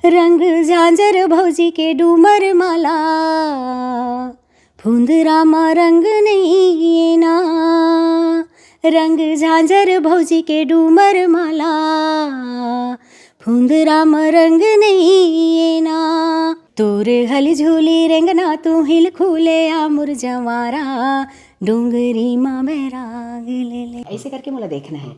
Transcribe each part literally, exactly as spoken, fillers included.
रंग झांझर भौजी के डूमर माला, फुंदरा म रंग नइये ना। रंग झांझर भौजी के डूमर माला, फुंदरा म रंग नइये ना। तोर हल झूली रेंगना, तू हिल खुले आ मोर जंवारा, डोंगरी म बैराग ले ले। ऐसे करके मोला देखना है।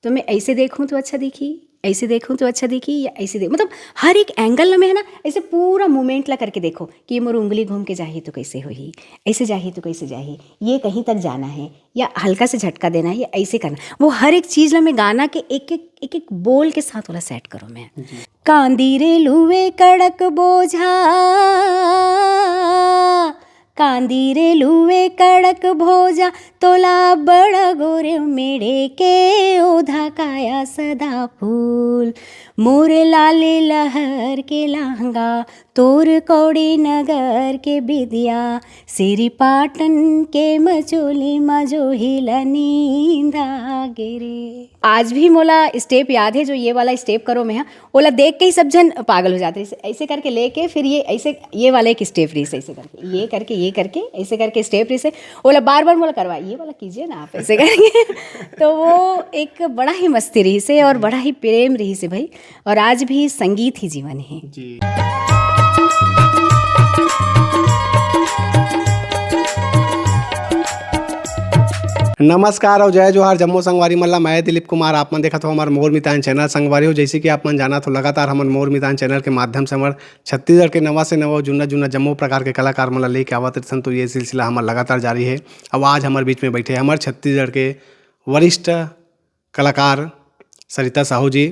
तो मैं ऐसे देखूं तो अच्छा दिखी, ऐसे देखूं तो अच्छा दिखी, या ऐसे देख, मतलब हर एक एंगल में है ना, ऐसे पूरा मूवमेंट ला करके देखो कि ये मोर उंगली घूम के जाही तो कैसे होही, ऐसे जाही तो कैसे जाही, ये कहीं तक जाना है या हल्का से झटका देना है या ऐसे करना। वो हर एक चीज ला मैं गाना के एक एक एक एक बोल के साथ वाला सेट करो मैं। कांदी रे लुए कड़क बोझा, कांदी रे लुए कड़क भोजा, तोला बड़ गोरे मेड़े के ओधा काया सदा फूल। मोर लाल लहर के लहंगा, तोर कौड़ी नगर के बिदिया, सिरी पाटन के मचोली म जोहिला नींद आगे रे। आज भी मोला स्टेप याद है, जो ये वाला स्टेप करो मैं, हाँ, ओला देख के ही सब झन पागल हो जाते। ऐसे, ऐसे करके लेके फिर ये ऐसे, ये वाला एक स्टेप रही, ऐसे करके, ये करके, ये करके, ऐसे करके स्टेप रही से, ओला बार बार मोला करवा, ये वाला कीजिए ना आप, ऐसे करके। तो वो एक बड़ा ही मस्ती रही से और बड़ा ही प्रेम रही से भाई। और आज भी संगीत ही जीवन है। जी। नमस्कार और जय जोहार जम्मो संगवारी मन ला। मैं दिलीप कुमार, आप मन देखत हो हमर मोर मितान चैनल। संगवारी हो, जैसे कि आप मन जानत हो, लगातार हमन मोर मितान चैनल के माध्यम से हमर छत्तीसगढ़ के नवा से नवा, जुन्ना जुन्ना जम्मो प्रकार के कलाकार मन ला लेके आवत रहिथन। तो ये सिलसिला हमर लगातार जारी है। अब आज हमर बीच में बैठे हमर छत्तीसगढ़ के वरिष्ठ कलाकार सरिता साहू जी,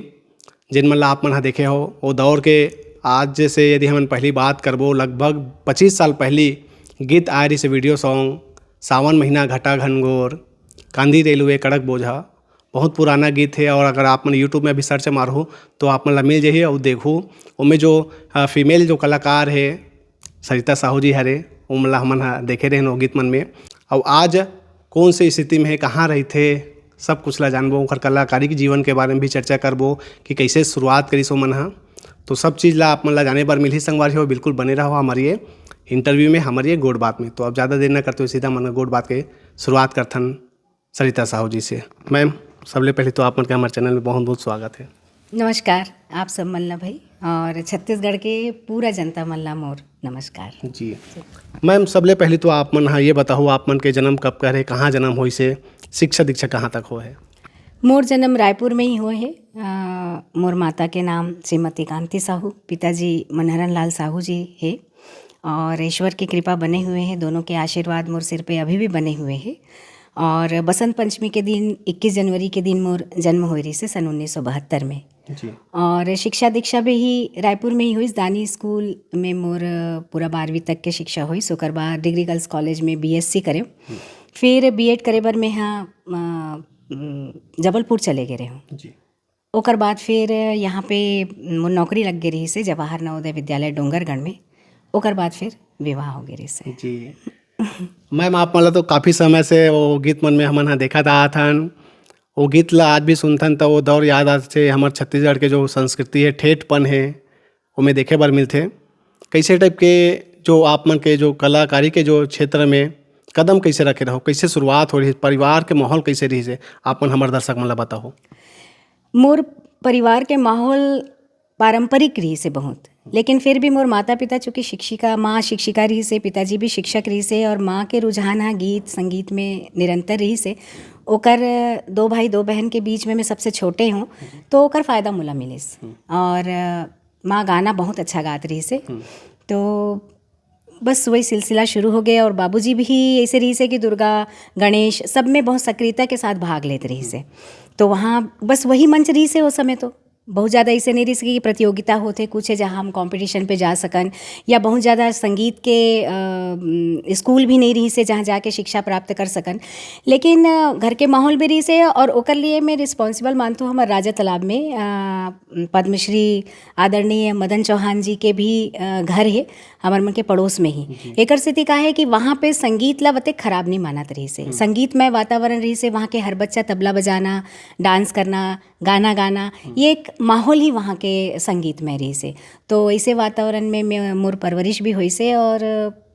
जिन मन ला आप मन ह देखे हो, वो दौर के। आज जैसे यदि हमन पहली बात करबो, लगभग पच्चीस साल पहली गीत आए रहिस वीडियो सॉन्ग, सावन महीना घटा घनघोर, कांदी रेलवे कड़क बोझा, बहुत पुराना गीत है। और अगर आप मन YouTube में भी सर्च मारहू तो आप मन ला मिल जाही और देखहू, ओमे जो फीमेल जो कलाकार है सरिता साहू जी हरे, वो मन ला हमन ह देखे रहेन वो गीत मन में। और आज कौन से स्थिति में है, कहाँ रहिथे, सब कुछ ला जानबो। ओकर कलाकारी के जीवन के बारे में भी चर्चा करबो कि कैसे शुरुआत करिस ओमन ह। तो सब चीज़ ला आप मन ला जाने बर मिलही संगवारी हो, बिल्कुल बने रहो हमारे ये इंटरव्यू में, हमारे ये गोठ बात में। तो अब ज़्यादा देर न करते हुए सीधा मन गोठ बात के शुरुआत करथन सरिता साहू जी से। मैम, सबले पहले तो आप मन के हमारे चैनल में बहुत बहुत स्वागत है। नमस्कार आप सब मन ला भाई, और छत्तीसगढ़ के पूरा जनता मन ला मोर नमस्कार। जी मैम, सबले पहले तो आप मन ह ये बताओ, आप मन के जन्म कब करे, कहाँ जन्म होइस हे, शिक्षा दीक्षा कहाँ तक होए हे? मोर जन्म रायपुर में ही हुए है। अ, मोर माता के नाम श्रीमती कांति साहू, पिताजी मनहरन लाल साहू जी है, और ईश्वर की कृपा बने हुए हैं, दोनों के आशीर्वाद मोर सिर पे अभी भी बने हुए हैं। और बसंत पंचमी के दिन, इक्कीस जनवरी के दिन मोर जन्म होए रहिस हे सन उन्नीस सौ बहत्तर में। जी। और शिक्षा दीक्षा भी ही रायपुर में ही हुई। दानी स्कूल में मोर पूरा बारहवीं तक के शिक्षा हुई। ओकर बाद डिग्री गर्ल्स कॉलेज में बीएससी करे। फिर बीएड करे बर मैं हाँ, अ, जबलपुर चले गए रहे हूँ। जी। ओकर बाद फिर यहाँ पे मोर नौकरी लग गए रही से जवाहर नवोदय विद्यालय डोंगरगढ़ में। ओकर बाद फिर विवाह हो गए रही से। जी मैम, आप मन ला तो काफ़ी समय से वो गीत मन में हमन ह देखत आत हन। वो गीत ला आज भी सुनथन त वो दौर याद आथे। हमर छत्तीसगढ़ के जो संस्कृति है, ठेठपन है, ओमे देखे बर मिलथे। कैसे टाइप के जो आप मन के जो कलाकारी के जो क्षेत्र में कदम कैसे रखे रहो, कैसे शुरुआत हो रही, परिवार के माहौल कैसे रही से, आप मन हमर दर्शक मन ला बताओ। मोर परिवार के माहौल पारंपरिक रही से बहुत, लेकिन फिर भी मोर माता पिता चूँकि शिक्षिका, माँ शिक्षिका रही से, पिताजी भी शिक्षक रही से, और माँ के रुझान हा गीत संगीत में निरंतर रही से। ओकर दो भाई दो बहन के बीच में मैं सबसे छोटे हूँ, तो ओकर फ़ायदा मोला मिलिस। और माँ गाना बहुत अच्छा गात रही से, तो बस वही सिलसिला शुरू हो गया। और बाबूजी भी ऐसे रही से कि दुर्गा, गणेश, सब में बहुत सक्रियता के साथ भाग लेते रही से। तो वहाँ बस वही मंच रही से उस समय, तो बहुत ज़्यादा ऐसे नहीं रही से कि प्रतियोगिता होते कुछ है जहाँ हम कंपटीशन पे जा सकन, या बहुत ज़्यादा संगीत के अ, उम, स्कूल भी नहीं रही से जहाँ जाके शिक्षा प्राप्त कर सकन। लेकिन अ, घर के माहौल भी रही से, और ओकर लिए मैं रिस्पॉन्सिबल मानतू हमारे राजा तालाब में अ, पद्मश्री आदरणीय मदन चौहान जी के भी अ, घर है हमारे मन के पड़ोस में ही। एकर सेती का है कि वहाँ पे संगीत ला वते खराब नहीं मानत रही से। संगीतमय वातावरण रही से, वहाँ के हर बच्चा तबला बजाना, डांस करना, गाना गाना, ये एक माहौल ही वहाँ के संगीतमय रहिस हे। तो ऐसे वातावरण में मैं, मोर परवरिश भी होइस हे और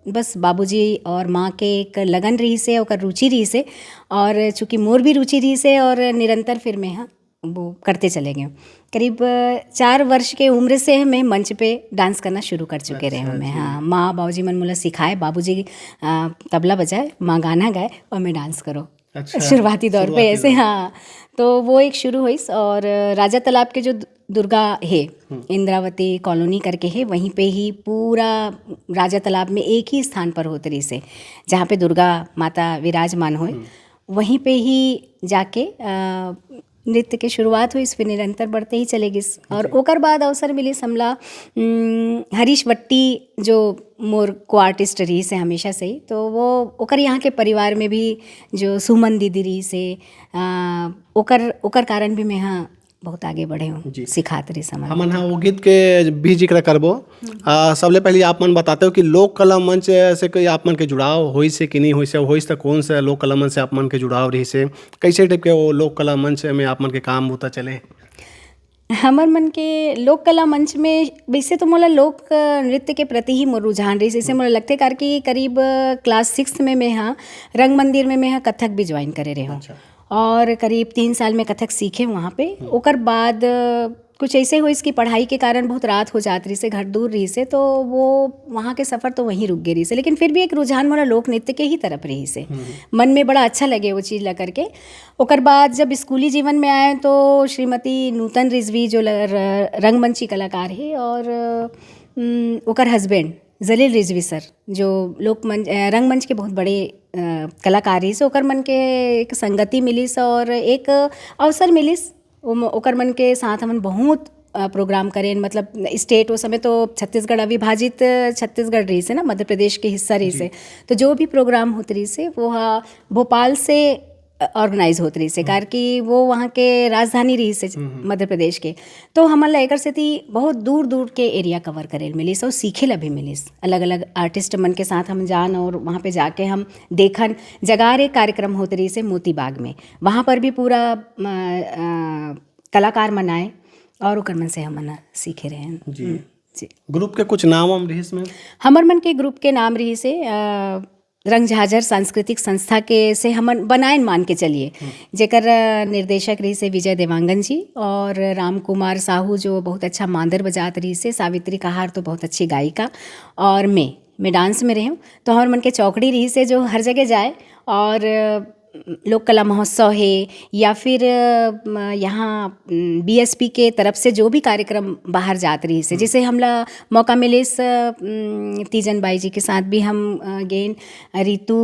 बस बाबूजी और माँ के एक लगन रहिस हे, ओकर रुचि रहिस हे और चूँकि मोर भी रुचि रहिस हे और निरंतर फिर मैं, हाँ, वो करते चले गए। करीब चार वर्ष के उम्र से मैं मंच पे डांस करना शुरू कर चुके रहे हूँ मैं। हाँ, माँ बाबूजी मन मोला सिखाए, बाबूजी, अ, तबला बजाए, माँ गाना गाए और मैं डांस करो। अच्छा, शुरुआती दौर पे ऐसे, हाँ। तो वो एक शुरू होइस और राजा तालाब के जो दु-, दुर्गा हे, इंद्रावती कॉलोनी करके हे, वहीं पे ही पूरा राजा तालाब में एक ही स्थान पर होत रहिस हे, जहाँ पे दुर्गा माता विराजमान होय। वहीं पे ही जाके, अ, नृत्य के शुरुआत होइस, फिर निरंतर बढ़ते ही चले गिस। और ओकर बाद अवसर मिलिस हमला, उम, हरीश वट्टी जो मोर को-आर्टिस्ट रहिस हे हमेशा से ही, तो वो ओकर यहाँ के परिवार में भी जो सुमन दीदी रहिस हे, अ, ओकर, ओकर कारण भी मैं, हाँ, बहुत आगे बढ़े हूँ, जी। सिखात रहिस हमन। हमन ह वो गीत के भी जिक्र करबो। अ, सबले पहले आप मन बताते हो कि लोक कला मंच से कोई आप मन के जुड़ाव होइस हे कि नहीं होइस हे, होइस त कौन से लोक कला मंच से आप मन के जुड़ाव रहिस हे, कैसे टाइप के वो लोक कला मंच में आप मन के काम बूता चले? हमर मन के लोक कला मंच में वैसे तो मोला लोक नृत्य के प्रति ही मोर रुझान रहिस, जैसे मोला लगथे, कार कि करीब क्लास सिक्स्थ में मैं हा रंग मंदिर में मैं हा कथक भी ज्वाइन करे रहे हूँ। अच्छा। और करीब तीन साल में कथक सीखे वहाँ पे। ओकर बाद कुछ ऐसे होइस कि पढ़ाई के कारण बहुत रात हो जात रहिस हे, घर दूर रहिस हे, तो वो वहाँ के सफ़र तो वहीं रुक गे रहिस हे। लेकिन फिर भी एक रुझान मोला लोक नृत्य के ही तरफ रहिस हे। मन में बड़ा अच्छा लगे वो चीज़ ला करके। ओकर बाद जब स्कूली जीवन में आए तो श्रीमती नूतन रिजवी जो ल-, र-, रंगमंची कलाकार हे और, उम, ओकर हस्बैंड जलील रिजवी सर जो लोकमंच, अ, रंगमंच के बहुत बड़े, अ, कलाकार रहिस हे, ओकर मन के एक संगति मिलिस और एक अवसर मिलिस। ओम-, ओकर मन के साथ हमन बहुत, अ, प्रोग्राम करेन, मतलब स्टेट, वो समय तो छत्तीसगढ़ अविभाजित छत्तीसगढ़ रहिस हे ना, मध्य प्रदेश के हिस्सा रहिस हे। तो जो भी प्रोग्राम होत रहिस हे, वो हा भोपाल से, अ, ऑर्गेनाइज होत रहिस हे, कार कि वो वहाँ के राजधानी रहिस हे मध्य प्रदेश के। तो हमन ला एकर सेती बहुत दूर-दूर के एरिया कवर करे ल मिलिस अउ सीखे ला भी मिलिस। अलग-अलग आर्टिस्ट मन के साथ हम जान और वहाँ पे जाके हम देखन। जगार एक कार्यक्रम होत रहिस हे मोती बाग में, वहाँ पर भी पूरा, अ, अ, कलाकार मन आए और ओकर मन से हमन ह सीखे रहेन। जी। हम्म, जी। ग्रुप के कुछ नाम वाम रहिस में? हमर मन के ग्रुप के नाम रहिस हे, अ, रंगझाझर सांस्कृतिक संस्था के से हमन बनायन मान के चलिए, जेकर, अ, निर्देशक रहिस हे विजय देवांगन जी और राम कुमार साहू जो बहुत अच्छा मांदर बजात रहिस हे, सावित्री कहार तो बहुत अच्छी गायिका और मैं, मैं डांस में रहे हूँ। तो हमर मन के चौकड़ी रहिस हे जो हर जगह जाए और, अ, लोक कला महोत्सव हे या फिर, अ, म-, यहाँ, उम, बीएसपी के तरफ से जो भी कार्यक्रम बाहर जात रहिस हे, जैसे हमला मौका मिलिस, अ, उम, तीजन बाई जी के साथ भी हम, अ, गेन। रितु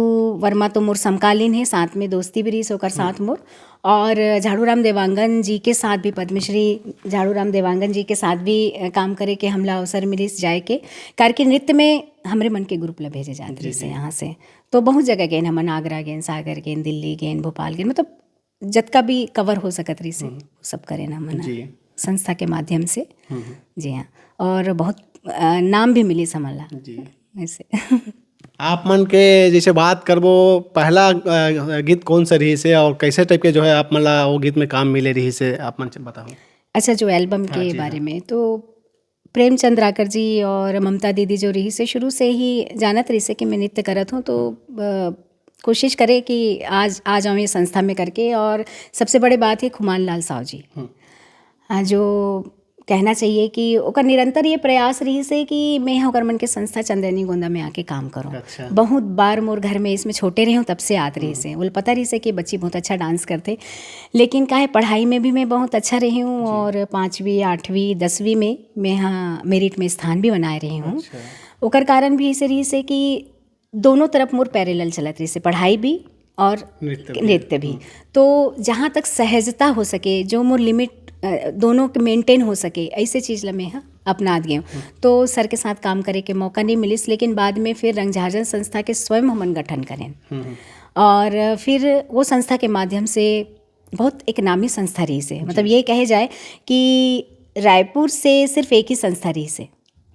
वर्मा तो मोर समकालीन हे, साथ में दोस्ती भी रहिस ओकर साथ मोर। और झाड़ू राम देवांगन जी के साथ भी, पद्मश्री झाड़ू राम देवांगन जी के साथ भी, अ, काम करे के हमला अवसर मिलिस जाए के, कार कि नृत्य में हमरे मन के ग्रुप ला भेजे जात रहिस हे यहाँ से। तो बहुत जगह गेन हमन, आगरा गेन, सागर गेन, दिल्ली गेन, भोपाल गेन, मतलब जतका भी कवर हो सकत रहिस हे, वो सब करेन हमन ह। जी। संस्था के माध्यम से। जी हाँ। और बहुत, अ, नाम भी मिलिस हमन ला। जी। ऐसे। आप मन के जैसे बात करबो, पहला, अ, गीत कौन सा रहिस हे और कैसे टाइप के जो है आप मन ला वो गीत में काम मिले रहिस हे, आप मन बताओ। अच्छा, जो एल्बम के बारे में, तो प्रेम चंद्राकर जी और ममता दीदी जो रहिस हे, शुरू से ही जानत रहिस हे कि मैं नृत्य करत हूँ, तो, अ, कोशिश करे कि आज आ जाऊँ ये संस्था में करके। और सबसे बड़े बात हे खुमान लाल साव जी, अ, जो कहना चाहिए कि ओकर निरंतर ये प्रयास रहिस हे कि मैं ह ओकर मन के संस्था चंदैनी गोंदा में आके काम करूँ। अच्छा। बहुत बार मोर घर में, इसमें छोटे रहे हूँ तब से आत रहिस हे, ओला पता रहिस हे कि बच्ची बहुत अच्छा डांस करथे, लेकिन का हे पढ़ाई में भी मैं बहुत अच्छा रही हूँ और पाँचवीं, आठवीं, दसवीं में मैं ह मेरिट में स्थान भी बनाए रही हूँ। अच्छा। ओकर कारण भी इसे रहिस हे कि दोनों तरफ मोर पैरेलल चलत रहिस हे, पढ़ाई भी और नृत्य भी। नृत्य भी। तो जहाँ तक सहजता हो सके, जो मोर लिमिट, अ, दोनों के मेंटेन हो सके, ऐसे चीज ला मैं ह अपनात गेंव। तो सर के साथ काम करे के मौका नहीं मिलिस, लेकिन बाद में फिर रंगझाझर संस्था के स्वयं हमन गठन करेन। और फिर वो संस्था के माध्यम से बहुत एक नामी संस्था रहिस हे, मतलब ये कहे जाए कि रायपुर से सिर्फ एक ही संस्था रहिस हे,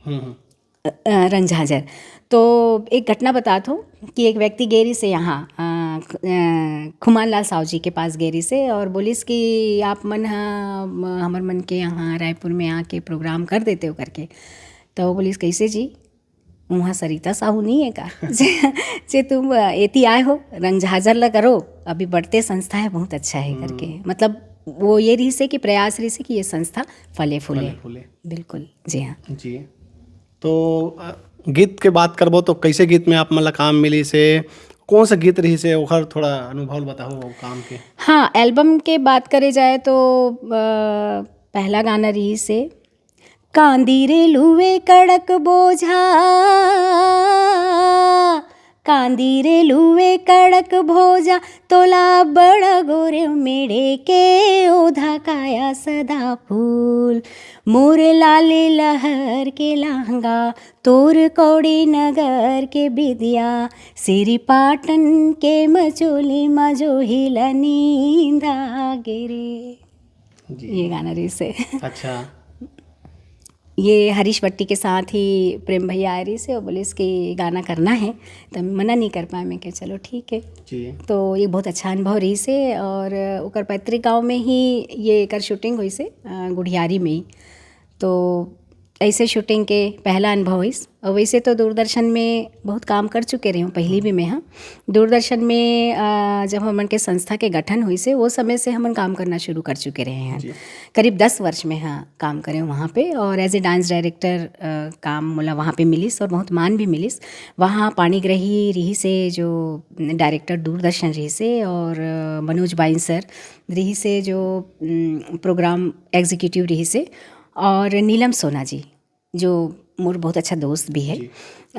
अ, अ, रंगझाझर। तो एक घटना बतात हूँ कि एक व्यक्ति गे रहिस हे यहाँ, अ, अ, खुमान लाल साहू जी के पास गे रहिस हे और बोलिस कि आप मन ह, म-, हमर मन के यहाँ रायपुर में आके प्रोग्राम कर देते हो करके। तो वो बोलिस, "कैसे जी? वहाँ सरिता साहू नहीं है का?" "जे, जे तुम, अ, एती आए हो, रंगझाझर ला करो, अभी बढ़ते संस्था है, बहुत अच्छा है," करके। हम्म। मतलब, वो ये रहिस हे कि प्रयास रहिस हे कि ये संस्था फले फूले। फले फूले। बिल्कुल, जी हाँ। जी। तो, अ, गीत के बात करबो तो कैसे गीत में आप मन ला काम मिलिस हे, कौन सा गीत रहिस हे, ओखर थोड़ा अनुभव बताओ वो काम के। हाँ, एल्बम के बात करे जाए तो, अ, पहला गाना रहिस हे, "कांदी रे लुए कड़क बोझा, कांदी रे लुए कड़क बोझा, तोला बड़ गोरे मेड़े के ओधा काया सदा फूल, मोर लाले लहर के लहंगा, तोर कौड़ी नगर के बिदिया, सिरी पाटन के मचोली मा जोहिला नींद आगे रे।" जी। ये गाना रहिस हे। अच्छा। ये हरीश भट्टी के साथ ही प्रेम भैया आए रहिस हे और बोलिस कि गाना करना है, तो मना नहीं कर पाए। मैं कहा, "चलो ठीक है।" जी। तो ये बहुत अच्छा अनुभव रहिस हे और ओकर पैतृक गांव में ही ये एकर शूटिंग होइस हे, अ, गुढ़ियारी में ही। तो ऐसे शूटिंग के पहला अनुभव होइस। और वैसे तो दूरदर्शन में बहुत काम कर चुके रहे हूँ पहली भी मैं, हाँ। दूरदर्शन में, अ, जब हमन के संस्था के गठन होइस हे, वो समय से हमन काम करना शुरू कर चुके रहे हैं। जी। करीब दस वर्ष में, हाँ, काम करे वहाँ पे और as a dance director, अ, काम मोला वहाँ पे मिलिस और बहुत मान भी मिलिस। वहाँ पाणिग्रही रहिस हे जो डायरेक्टर दूरदर्शन रहिस हे और, अ, मनोज बाइन सर रहिस हे जो, उम, प्रोग्राम एग्जीक्यूटिव रहिस हे और नीलम सोना जी जो मोर बहुत अच्छा दोस्त भी है। जी।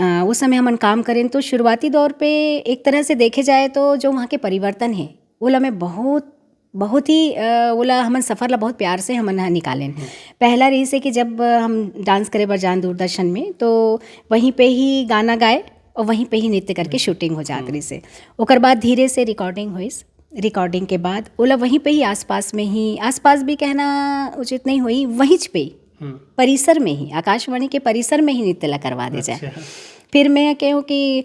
अ, उस समय हमन काम करेन तो शुरुआती दौर पे एक तरह से देखे जाए तो जो वहाँ के परिवर्तन है, ओला मैं बहुत, बहुत ही, अ, ओला हमन सफ़र ला बहुत प्यार से हमन ह निकालेन। हम्म। पहला रहिस हे कि जब हम डांस करे बर जान दूरदर्शन में, तो वहीं पे ही गाना गाए और वहीं पे ही नृत्य करके हम्म। शूटिंग हो जात हम्म। रहिस हे। ओकर बाद धीरे से रिकॉर्डिंग होइस, रिकॉर्डिंग के बाद ओला वहीं पे ही आसपास में ही, आसपास भी कहना उचित नहीं होई, वहीं पे ही, हम्म। परिसर में ही, आकाशवाणी के परिसर में ही नृत्य ला करवा दे जाए। अच्छा। फिर मैं कहूँ कि, "आ,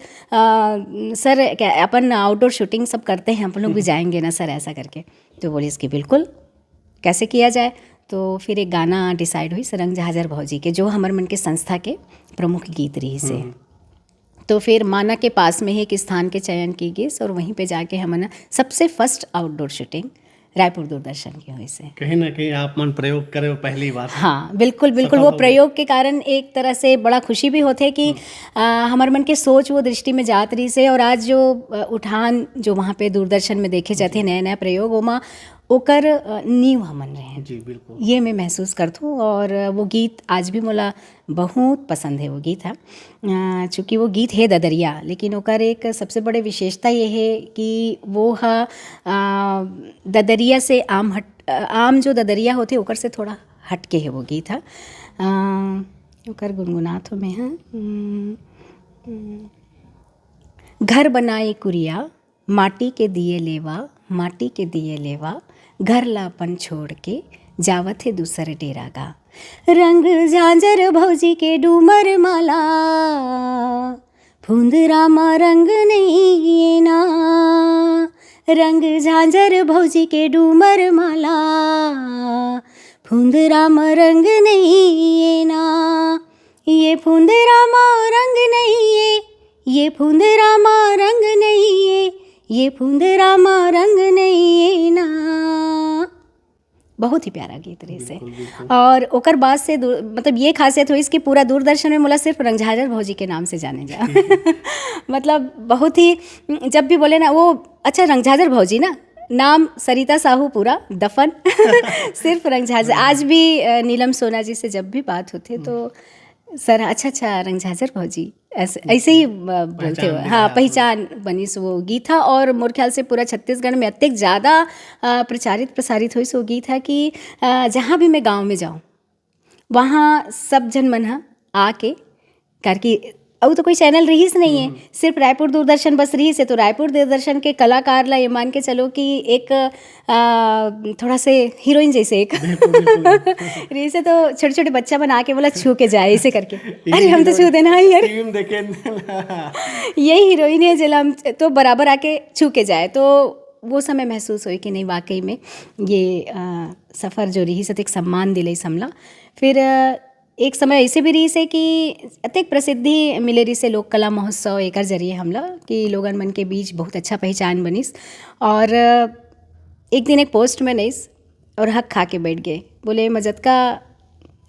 सर, क्या अपन आउटडोर शूटिंग सब करते हैं, अपन लोग भी हम्म। जाएंगे ना सर?" ऐसा करके। तो बोलिस कि बिल्कुल, कैसे किया जाए? तो फिर एक गाना डिसाइड होइस रंगझाझर भौजी के, जो हमर मन के संस्था के प्रमुख गीत रहिस हे। हम्म। तो फिर माना के पास में ही एक स्थान के चयन की गइस और वहीं पे जाके हमन सबसे first outdoor shooting Raipur Doordarshan के होइस हे। कहीं ना कहीं आप मन प्रयोग करे हो पहली बार। हाँ, बिल्कुल, बिल्कुल। सफल वो हो गए। प्रयोग के कारण एक तरह से बड़ा खुशी भी होथे कि, हम्म। अ, हमर मन के सोच वो दृष्टि में जात रहिस हे और आज जो, अ, उठान जो वहाँ पे दूरदर्शन में देखे जाथे, जी। नया-नया प्रयोग, ओमा ओकर, अ, नींव हमन रहे हैं। जी, बिल्कुल। ये मैं महसूस करथूँ और वो गीत आज भी मोला बहुत पसंद है वो गीत ह। अ, चूँकि वो गीत है ददरिया, लेकिन ओकर एक सबसे बड़े विशेषता ये है कि वो ह, अ, ददरिया से आम हट, अ, आम जो ददरिया होथे ओकर से थोड़ा हट के है वो गीत ह। अ, ओकर गुनगुनात हो मैं ह। उम, उम, घर बनाए कुरिया, माटी के दिए लेवा, माटी के दिए लेवा, घर ला अपन छोड़ के जावत हे दूसर डेरा गा। रंग झांझर भौजी के डूमर माला, फुंदरा मा रंग नइये ना। रंग झांझर भौजी के डूमर माला, फुंदरा मा रंग नइये ना। ये फुंदरा मा रंग नइये, ये फुंदरा मा रंग नइये, ये फुंदरा मा रंग नइये ना। बहुत ही प्यारा गीत रहिस हे। बिल्कुल, बिल्कुल। और ओकर बाद से दू-, मतलब ये खासियत होइस कि पूरा दूरदर्शन में मोला सिर्फ रंगझाझर भौजी के नाम से जाने जा। मतलब बहुत ही, जब भी बोले ना वो, "अच्छा, रंगझाझर भौजी ना?" नाम सरिता साहू पूरा दफन। सिर्फ रंगझाझर। हम्म। आज भी, अ, नीलम सोना जी से जब भी बात होथे तो, हम्म। "सर, अच्छा, अच्छा, रंगझाझर भौजी।" ऐसे, हम्म। ऐसे ही, अ, बोलथे पहचान हो। भी हाँ, रहा है। पहचान बनिस वो गीत ह और मोर ख्याल से पूरा छत्तीसगढ़ में अतेक ज़्यादा, अ, प्रचारित प्रसारित होइस वो गीत ह कि, अ, जहाँ भी मैं गाँव में जाऊँ, वहाँ सब झन मन ह आके, करके अउ तो कोई चैनल रहिस नहीं है, सिर्फ रायपुर दूरदर्शन बस रहिस है, तो रायपुर दूरदर्शन के कलाकार ला ये मान के चलो कि एक, आ, थोड़ा से हीरोइन जैसे एक रहिस है, तो छोटे छोटे बच्चा बना के बोला, "छू के जाए" ऐसे करके। अरे, हम तो छू देना है यार। टीवी में देखे। यही हीरोइन है जेला हम तो बराबर आके छू के जाए। तो वो समय महसूस होई कि नहीं, वाकई में ये, आ, सफर जो रहिस है, एक सम्मान दिलइस हमला। फिर, आ, एक समय ऐसे भी रहिस है कि अतेक प्रसिद्धि मिले रहिस है लोक कला महोत्सव एकर जरिए हमला, कि लोगन मन के बीच बहुत अच्छा पहचान बनिस। और एक दिन एक पोस्ट में नइस और हक खा के बैठ गए, बोले, "मजतका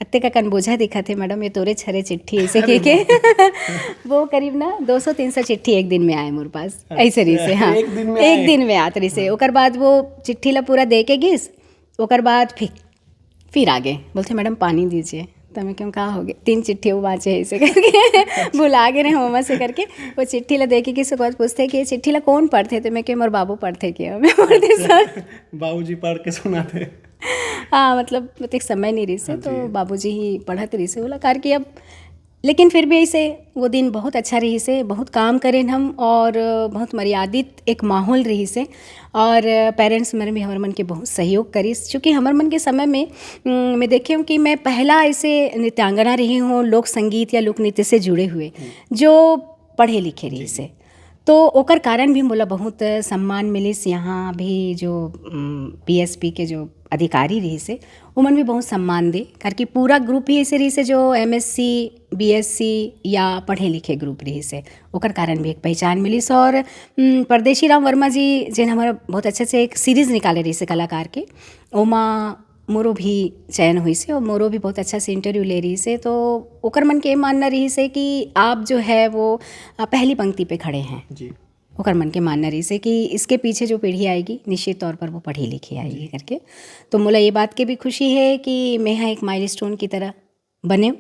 अतेक अकन बोझा दिखत हे मैडम, ये तोरे छरे चिट्ठी", ऐसे कह के। वो करीब ना दो सौ तीन सौ चिट्ठी एक दिन में आए मोर पास, ऐसे रहिस है। हाँ, एक दिन में एक आए। दिन में आत रहिस है। ओकर बाद वो चिट्ठी ला पूरा दे के गिस, ओकर बाद फिर फिर आगे बोलथे, "मैडम, पानी दीजिए।" तो मैं कहूँ, "का हो गया?" "तीन चिट्ठी वो बाँचे हे," ऐसे करके भुला गे रहे, ओमा से करके। वो चिट्ठी ला देखे कि सुकवात पूछथे कि, "ये चिट्ठी ला कौन पढ़थे?" तो मैं कहूँ, "मोर बाबू पढ़थे।" कि मैं पढ़थे सर। बाबूजी पढ़ के सुनाथे। हाँ, मतलब, मतलब एक समय नहीं रहिस है, हाँ तो जी। बाबूजी ही पढ़त रहिस है, बोला करके अब। लेकिन फिर भी ऐसे वो दिन बहुत अच्छा रहिस है, बहुत काम करेन हम और बहुत मर्यादित एक माहौल रहिस है। और पेरेंट्स मन भी हमर मन के बहुत सहयोग करिस, चूँकि हमर मन के समय में, उम, मैं देखे हूँ कि मैं पहला ऐसे नृत्यांगना रही हूँ लोक संगीत या लोक नृत्य से जुड़े हुए, जो पढ़े लिखे रहिस है। तो ओकर कारण भी मोला बहुत सम्मान मिलिस। यहाँ भी जो, उम, पीएसपी के जो अधिकारी रहिस है, उमन भी बहुत सम्मान दे, करके पूरा ग्रुप ही ऐसे रहिस है जो एमएससी, बीएससी या पढ़े लिखे ग्रुप रहिस है, ओकर कारण भी एक पहचान मिलिस। और, उम, परदेशी राम वर्मा जी, जेन हमर बहुत अच्छे से एक सीरीज निकाले रहिस है कलाकार के, ओमा मोरो भी चयन होइस है और मोरो भी बहुत अच्छा से इंटरव्यू ले रहिस है। तो ओकर मन के मानना रहिस है कि आप जो है वो, अ, पहली पंक्ति पे खड़े हैं। जी। ओकर मन के मानना रहिस है कि इसके पीछे जो पीढ़ी आएगी, निश्चित तौर पर वो पढ़ी लिखी आएगी करके। तो मोला ये बात के भी खुशी है कि मैं हा एक माइलस्टोन की तरह बने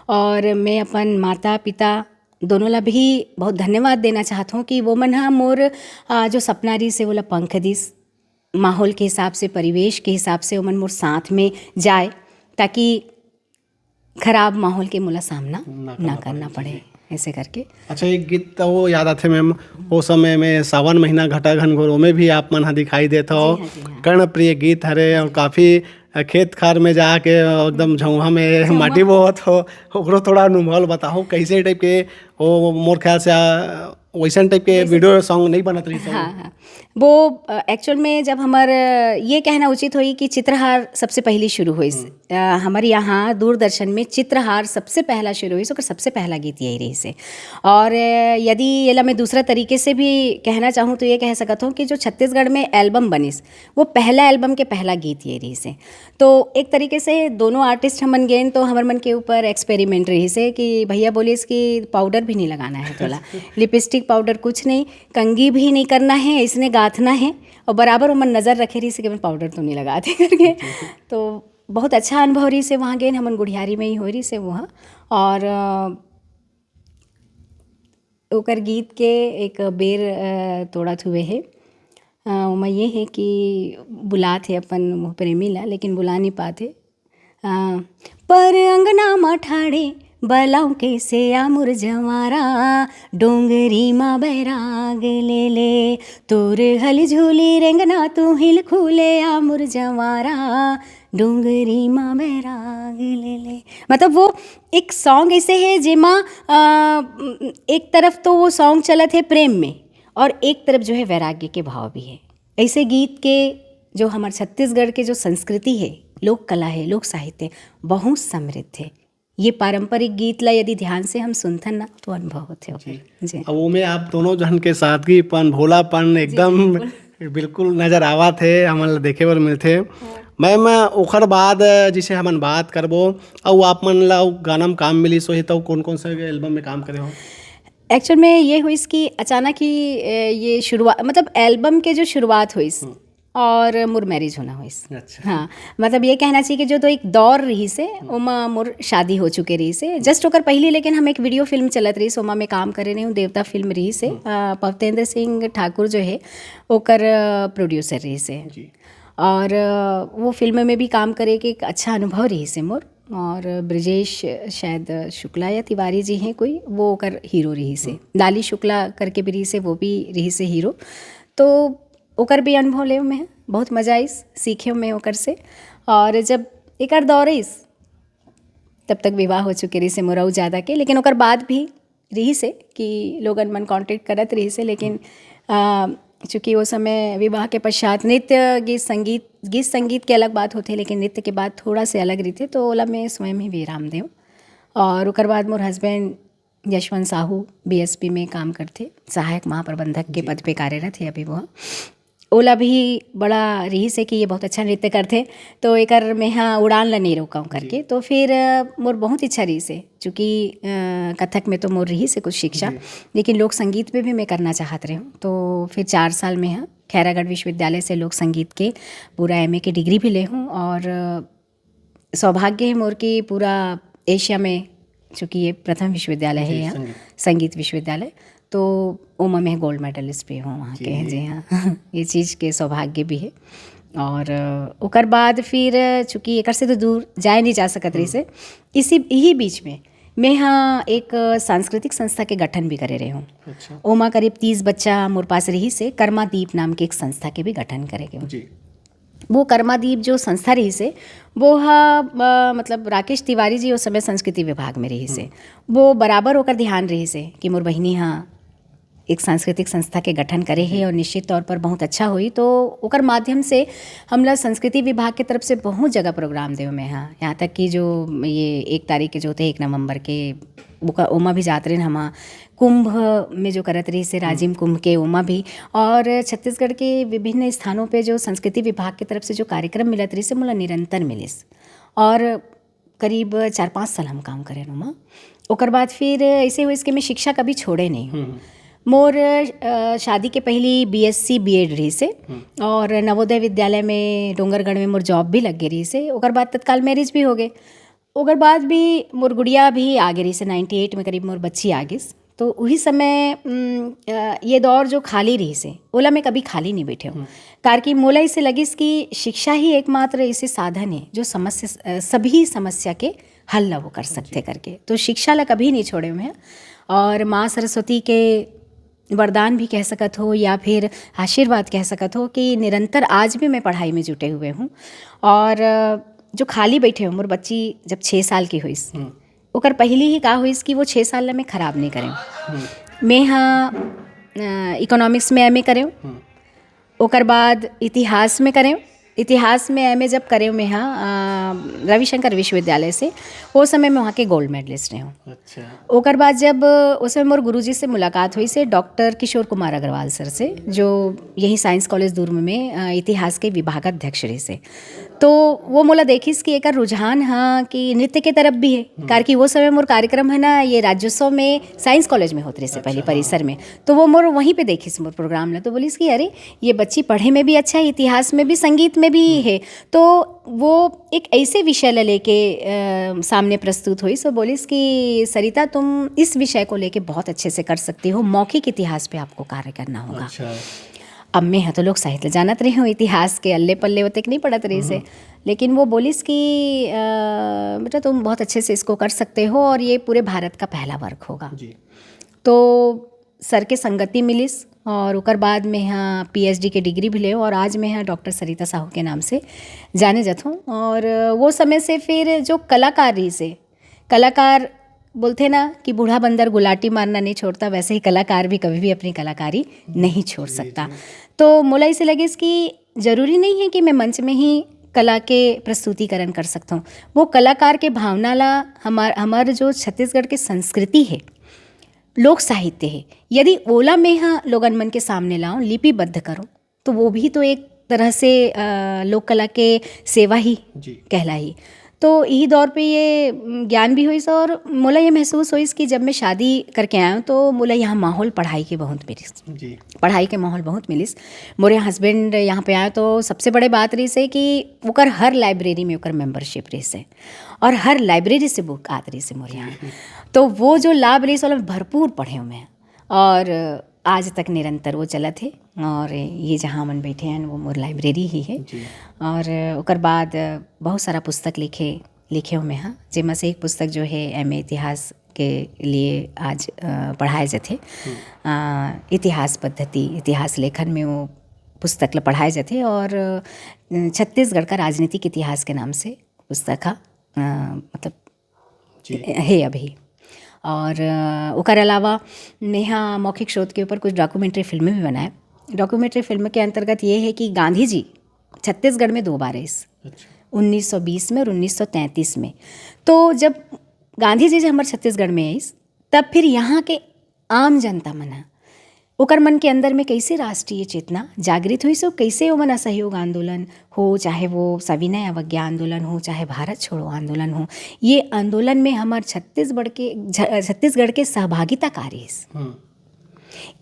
और मैं अपन माता पिता दोनों ला भी बहुत धन्यवाद देना चाहत हूँ कि वो मन हा मोर, आ, जो सपना रहिस है, वोला पंख दिस। माहौल के हिसाब से, परिवेश के हिसाब से ओमन मोर साथ में जाए, ताकि खराब माहौल के मोला सामना ना ना करना करना पड़े, पड़े, जी। ऐसे करके। अच्छा, एक गीत तो वो याद आथे मैम, वो समय में सावन महीना घटा घनघोर, ओमे भी आप मन ह दिखाई देत हो। जी हाँ, जी हाँ। कर्णप्रिय गीत हरे और काफ़ी खेत खार में जाके एकदम झौहा में झौहा। माटी बोहत हो, ओकरो थोड़ा अनुभव बताओ, कैसे टाइप के वो, मोर ख्याल से, आ, वैसन टाइप के वैसे वीडियो सॉन्ग नहीं बनत रहिस। हाँ, हाँ। वो, अ, एक्चुअल में जब हमर, अ, ये कहना उचित होई कि चित्रहार सबसे पहली शुरू होइस। हम्म। अ, हमर यहाँ दूरदर्शन में चित्रहार सबसे पहला शुरू होइस, ओकर सबसे पहला गीत यही रहिस है। और, अ, यदि एला मैं दूसरा तरीके से भी कहना चाहूँ तो ये कह सकत हूँ कि जो छत्तीसगढ़ में एल्बम बनिस, वो पहला एल्बम के पहला गीत ये रहिस है। तो एक तरीके से दोनों आर्टिस्ट हमन गेन तो हमर मन के ऊपर एक्सपेरिमेंट रहिस है कि भैया बोलिस कि पाउडर भी नहीं लगाना है तोला, लिपस्टिक पाउडर कुछ नहीं, कंघी भी नहीं करना है, इसने गाथना है। और बराबर ओमन नज़र रखे रहिस है कि मैं पाउडर तो नहीं लगात हे करके। तो बहुत अच्छा अनुभव रहिस है, वहाँ गेन हमन गुढ़ियारी में ही हो रहिस है वहाँ। और, अ, ओकर गीत के एक बेर, अ, तोड़त हुए हे। अ, ओमा ये हे कि बुलात हे अपन वो प्रेमी ला, लेकिन बुला नहीं पात हे। अ, "पर अंगना म ठाड़े बलाऊ कइसे आ मोर जंवारा, डोंगरी म बैराग ले ले, तोर हल झूली रेंगना तू हिल खुले आ मोर जंवारा, डोंगरी म बैराग ले ले।" मतलब वो एक सॉन्ग ऐसे है जेमा, अ, एक तरफ तो वो सॉन्ग चलत है प्रेम में और एक तरफ जो है वैराग्य के भाव भी है। ऐसे गीत के जो हमर छत्तीसगढ़ के जो संस्कृति है, लोक कला है, लोक साहित्य बहुत समृद्ध है। ये पारंपरिक गीत ला यदि ध्यान से हम सुनथन ना तो अनुभव होथे ओकर। जी। जी। अब ओमे आप दोनों जन के सादगीपन, भोलापन जी, एकदम बिल्कुल। बिल्कुल नजर आवत हे, हमन ला देखे बर मिलथे। हाँ। मैम, ओखर बाद जैसे हमन बात करबो, अउ आप मन ला अउ गाना में काम मिलिस होही, तो कौन कौन से एल्बम में काम करे हो? एक्चुअल में ये होइस कि अचानक ही, ए, ये शुरुआत, मतलब एल्बम के जो शुरुआत होइस हम्म। और मोर मैरिज होना होइस। अच्छा। हाँ, मतलब ये कहना चाहिए कि जो तो एक दौर रहिस हे, हम्म। ओमा मोर शादी हो चुके रहिस हे। जस्ट ओकर पहली लेकिन हम एक वीडियो फिल्म चलत रहिस, ओमा मैं काम करे रही हूँ, देवता फिल्म रहिस हे। हम्म। अ, पवतेंद्र सिंह ठाकुर जो है, ओकर, अ, प्रोड्यूसर रहिस हे। जी। और, अ, वो फिल्म में भी काम करे के एक अच्छा अनुभव रहिस हे मोर। और ब्रजेश, शायद शुक्ला या तिवारी जी हैं कोई, वो ओकर हीरो रहिस हे। लाली शुक्ला करके भी रहिस हे, वो भी रहिस हे हीरो। तो ओकर भी अनुभव लेव मैं, बहुत मजा आइस, सीखेव मैं ओकर से। और जब एकर दौर आइस, तब तक विवाह हो चुके रहिस हे मोर अउ ज़्यादा के, लेकिन ओकर बाद भी रहिस हे कि लोगन मन कॉन्टैक्ट करत रहिस हे, लेकिन, अ, चूँकि वो समय विवाह के पश्चात नृत्य, गीत, संगीत, गीत संगीत के अलग बात होथे, लेकिन नृत्य के बात थोड़ा से अलग रहिथे, तो ओला मैं स्वयं ही विराम देव। और ओकर बाद मोर हस्बैंड यशवंत साहू बीएसपी में काम करथे, सहायक महाप्रबंधक के पद पे कार्यरत हे अभी वो। ओला भी बड़ा रहिस हे कि ये बहुत अच्छा नृत्य करथे, तो एकर मेहा उड़ान ला नहीं रोकंव करके। तो फिर, अ, मोर बहुत इच्छा रहिस हे, चूँकि, अ, कथक में तो मोर रहिस हे कुछ शिक्षा, लेकिन लोक संगीत में भी मैं करना चाहत रहेंव। तो फिर चार साल मेहा खैरागढ़ विश्वविद्यालय से लोक संगीत के पूरा एमए के डिग्री भी ले हूँ और, अ, सौभाग्य हे मोर कि पूरा एशिया में, चूँकि ये प्रथम विश्वविद्यालय हे यहाँ, संगीत विश्वविद्यालय, तो ओमा मैं गोल्ड मेडलिस्ट भी हूँ वहाँ के। जी हाँ, ये चीज़ के सौभाग्य भी हे। और, अ, ओकर बाद फिर, चूँकि एकर से तो दूर जाए नहीं जा सकत रहिस हे, इसी, यही बीच में मैं हा एक सांस्कृतिक संस्था के गठन भी करे रहे हूँ। अच्छा। ओमा करीब तीस बच्चा मोर पास रहिस हे, कर्मा दीप नाम के एक संस्था के भी गठन करे के। जी। वो कर्मा दीप जो संस्था रहिस हे, वो हा, अ, मतलब राकेश तिवारी जी उस समय संस्कृति विभाग में रहिस हे। वो बराबर ओकर ध्यान रहिस हे कि मोर बहिनी हा एक सांस्कृतिक संस्था के गठन करे हे और निश्चित तौर पर बहुत अच्छा होई। तो ओकर माध्यम से हमला संस्कृति विभाग के तरफ से बहुत जगह प्रोग्राम देव मैं हा, यहाँ तक कि जो ये एक तारीख के जो होथे, एक नवंबर के, ओका, ओमा भी जात रहेन हमा। कुंभ में जो करत रहिस हे राजिम कुंभ के, ओमा भी, और छत्तीसगढ़ के विभिन्न स्थानों पे जो संस्कृति विभाग की तरफ से जो कार्यक्रम मिलत रहिस हे, मोला निरंतर मिलिस। और करीब चार पाँच साल हम काम करेन ओमा। ओकर बाद फिर ऐसे होइस कि मैं शिक्षा कभी छोड़े नहीं हूँ। मोर, अ, शादी के पहली बीएससी बीएड रहिस हे और नवोदय विद्यालय में डोंगरगढ़ में मोर जॉब भी लग गे रहिस हे। ओकर बाद तत्काल मैरिज भी हो गे। ओकर बाद भी मोर गुड़िया भी आ गे रहिस हे, नाइंटी एट में करीब मोर बच्ची आ गिस। तो उही समय, उम, अ, ये दौर जो खाली रहिस हे, ओला मैं कभी खाली नहीं बैठे हूँ। कार कि मोला इसे लगिस कि शिक्षा ही एकमात्र ऐसे साधन हे, जो समस्या, अ, सभी समस्या के हल ला वो कर सकथे करके। तो शिक्षा ला कभी नहीं छोड़े हूँ मैं। और माँ सरस्वती के वरदान भी कह सकत हो या फिर आशीर्वाद कह सकत हो कि निरंतर आज भी मैं पढ़ाई में जुटे हुए हूँ। और, अ, जो खाली बैठे हूँ, मोर बच्ची जब छः साल की होइस, ओकर पहली ही का होइस कि वो छः साल ला मैं खराब नहीं करेंव। मैं हा, अ, इकोनॉमिक्स में एमए करेंव, ओकर बाद इतिहास में करेंव। इतिहास में एमए जब करेंव मैं हा, अ, रविशंकर विश्वविद्यालय से, वो समय मैं वहाँ के गोल्ड मेडलिस्ट रहेंव। अच्छा। ओकर बाद जब, अ, उस समय मोर गुरुजी से मुलाकात होइस हे, डॉक्टर किशोर कुमार अग्रवाल सर से, जो यही साइंस कॉलेज दुर्ग में, अ, इतिहास के विभागाध्यक्ष रहिस हे। तो वो मोला देखिस कि एकर रुझान ह कि नृत्य के तरफ भी हे, कार कि वो समय मोर कार्यक्रम हे ना, ये राज्योत्सव में साइंस कॉलेज में होत रहिस हे पहले, अच्छा, हाँ। परिसर में। तो वो मोर वहीं पे देखिस मोर प्रोग्राम ला, तो बोलिस कि अरे, ये बच्ची पढ़े में भी अच्छा हे, इतिहास में भी, संगीत में भी हे। तो वो एक ऐसे विषय ला लेके, अ, सामने प्रस्तुत होइस, तो बोलिस कि सरिता, तुम इस विषय को लेके बहुत अच्छे से कर सकती हो, मौखिक इतिहास पे आपको कार्य करना होगा। अच्छा। अब मैं हा तो लोक साहित्य जानत रहे हूँ, इतिहास के अल्ले पल्ले ओतेक नहीं पढ़त रहिस हे। लेकिन वो बोलिस कि, "अ, बेटा, तुम बहुत अच्छे से इसको कर सकते हो और ये पूरे भारत का पहला वर्क होगा।" जी। तो सर के संगति मिलिस और ओकर बाद मैं हा पीएचडी के डिग्री भी लेंव और आज मैं हा डॉक्टर सरिता साहू के नाम से जाने जाथों। और वो समय से फिर जो कलाकार रहिस हे, कलाकार बोलथे ना कि बूढ़ा बंदर गुलाटी मारना नहीं छोड़ता, वैसे ही कलाकार भी कभी भी अपनी कलाकारी नहीं छोड़ सकता। तो मोला इसे लगिस कि जरूरी नहीं है कि मैं मंच में ही कला के प्रस्तुतिकरण कर सकता हूँ। वो कलाकार के भावना ला, हमार, हमार जो छत्तीसगढ़ के संस्कृति हे, लोक साहित्य हे, यदि ओला मैं हा लोगन मन के सामने लाऊं, लिपिबद्ध करूं, तो वो भी तो एक तरह से, अ, लोक कला के सेवा ही जी। कहलाही। तो यही दौर पे ये, उम, ज्ञान भी होइस और मोला ये महसूस होइस कि जब मैं शादी करके आया हूँ, तो मोला यहाँ माहौल पढ़ाई के बहुत मिलिस। जी। पढ़ाई के माहौल बहुत मिलिस। मोरे हस्बैंड यहाँ पे आए, तो सबसे बड़े बात रहिस हे कि ओकर हर लाइब्रेरी में ओकर मेंबरशिप रहिस हे और हर लाइब्रेरी से बुक आत रहिस हे मोरे यहाँ। जी। तो वो जो लाभ रहिस, ओला मैं भरपूर पढ़े हूँ मैं। और आज तक निरंतर वो चलत हे। और ये जहाँ हमन बैठे हैं, वो मोर लाइब्रेरी ही है। जी। और ओकर बाद बहुत सारा पुस्तक लिखे, लिखे हों मैं ह, जेमा से एक पुस्तक जो हे एमए इतिहास के लिए आज, अ, पढ़ाए जाथे। अ, इतिहास पद्धति, इतिहास लेखन में वो पुस्तक ल पढ़ाए जाथे और, अ, छत्तीसगढ़ का राजनीतिक इतिहास के नाम से पुस्तक ह, अ, मतलब जी। हे अभी। और, अ, ओकर अलावा मेहा मौखिक स्रोत के ऊपर कुछ डॉक्यूमेंट्री फिल्में भी बनाए। डॉक्यूमेंट्री फिल्म के अंतर्गत ये है कि गांधी जी छत्तीसगढ़ में दो बार आइस, अच्छा। उन्नीस सौ बीस में और उन्नीस सौ तैंतीस में। तो जब गांधी जी, जी हमर छत्तीसगढ़ में आइस, तब फिर यहाँ के आम जनता मन ह, ओकर मन के अंदर में कैसे राष्ट्रीय चेतना जागृत होइस, कैसे ओमन असहयोग आंदोलन हो, चाहे वो सविनय अवज्ञा आंदोलन हो, चाहे भारत छोड़ो आंदोलन हो, ये आंदोलन में हमर छत्तीसगढ़ के, छ-, छत्तीसगढ़ के सहभागिता का रहिस। हम्म।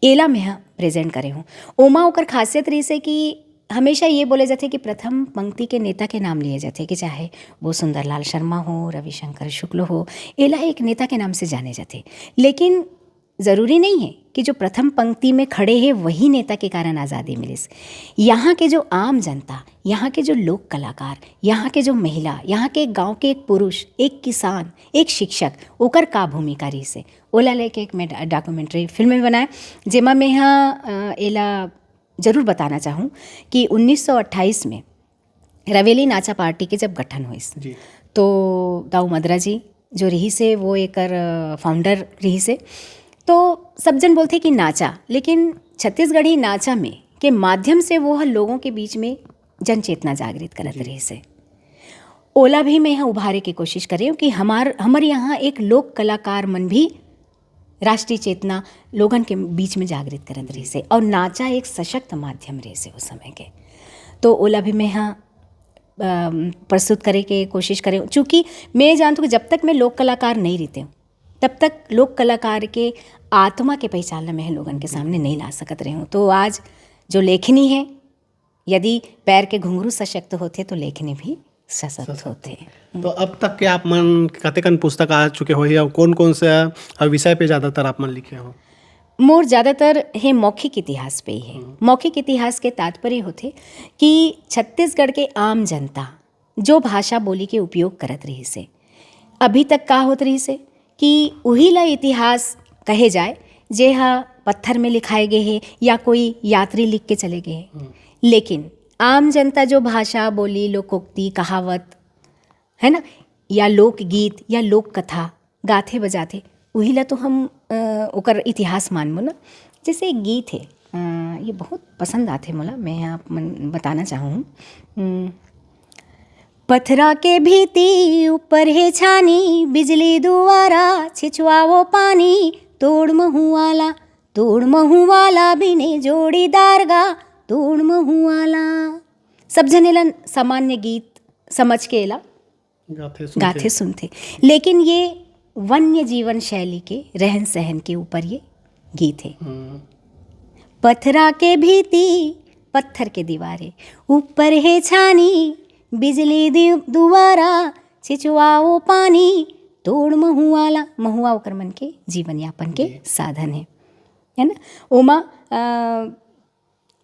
एला मैं ह प्रेजेंट करे हूँ। ओमा ओकर खासियत रहिस हे कि हमेशा ये बोले जाथे कि प्रथम पंक्ति के नेता के नाम लिए जाथे, कि चाहे वो सुंदरलाल शर्मा हो, रविशंकर शुक्ल हो, एला एक नेता के नाम से जाने जाथे। लेकिन ज़रूरी नहीं है कि जो प्रथम पंक्ति में खड़े हे, वही नेता के कारण आज़ादी मिलिस। यहाँ के जो आम जनता, यहाँ के जो लोक कलाकार, यहाँ के जो महिला, यहाँ के गांव के एक पुरुष, एक किसान, एक शिक्षक, ओकर का भूमिका रहिस हे, ओला लेके एक मैं डा-, डॉक्यूमेंट्री फिल्म भी बनाए, जेमा मैं ह, अ, एला जरूर बताना चाहूँ कि उन्नीस सौ अट्ठाईस में रवेली नाचा पार्टी के जब गठन होइस, जी। तो दाऊ मदरा जी जो रहिस हे, वो एकर, अ, फाउंडर रहिस हे। तो सब जन बोलथे कि नाचा, लेकिन छत्तीसगढ़ी नाचा में के माध्यम से वो ह लोगों के बीच में जन चेतना जागृत करत जी। रहिस हे। ओला भी मैं ह उभारे के कोशिश करे हूँ कि हमार, हमर यहाँ एक लोक कलाकार मन भी राष्ट्रीय चेतना लोगन के बीच में जागृत करत रहिस हे, और नाचा एक सशक्त माध्यम रहिस हे उस समय के। तो ओला भी मैं ह, अम, प्रस्तुत करे के कोशिश करे हूँ, चूँकि मैं जानत हूँ कि जब तक मैं लोक कलाकार नहीं रहिते हूँ, तब तक लोक कलाकार के आत्मा के पहचान ला मैं ह लोगन के सामने नहीं ला सकत रहे हूँ। तो आज जो लेखनी है, यदि पैर के घुंघरू सशक्त होथे, तो लेखनी भी सशक्त सशक्त होथे। तो अब तक के आप मन कतेकन पुस्तक आ चुके होही, और कौन-कौन से, अ, विषय पे ज़्यादातर आप मन लिखे हो? मोर ज़्यादातर हे मौखिक इतिहास पे ही है। हम्म। मौखिक इतिहास के तात्पर्य होथे कि छत्तीसगढ़ के आम जनता जो भाषा बोली के उपयोग करत रहिस हे, अभी तक का होत रहिस हे कि उही ला इतिहास कहे जाए, जे ह पत्थर में लिखाए गे हे या कोई यात्री लिख के चले गे हे। हम्म। लेकिन आम जनता जो भाषा, बोली, लोकोक्ति, कहावत, है ना, या लोकगीत या लोक कथा गाथे बजाथे, उही ला तो हम, अ, ओकर इतिहास मानबो ना। जैसे एक गीत हे, अ, ये बहुत पसंद आथे मोला, मैं आप मन बताना चाहूँ। उम, पथरा के भीती ऊपर हे छानी, बिजली दुवारा छिछवावो पानी, तोड़ महुआ ला, तोड़ महुआ ला बिने जोड़ीदार गा, तोड़ महुआ ला। सब झन एला सामान्य गीत समझ के एला गाथे सुनथे। गाथे सुनथे। लेकिन ये वन्य जीवन शैली के, रहन सहन के ऊपर ये गीत हे। हम्म। पथरा के भीती, पत्थर के दीवार हे, ऊपर हे छानी, बिजली दि-, दुवारा, छिछवाओ पानी, तोड़ महुआ ला। महुआ ओकर मन के जीवन यापन के जी। साधन हे, है ना? ओमा, अ,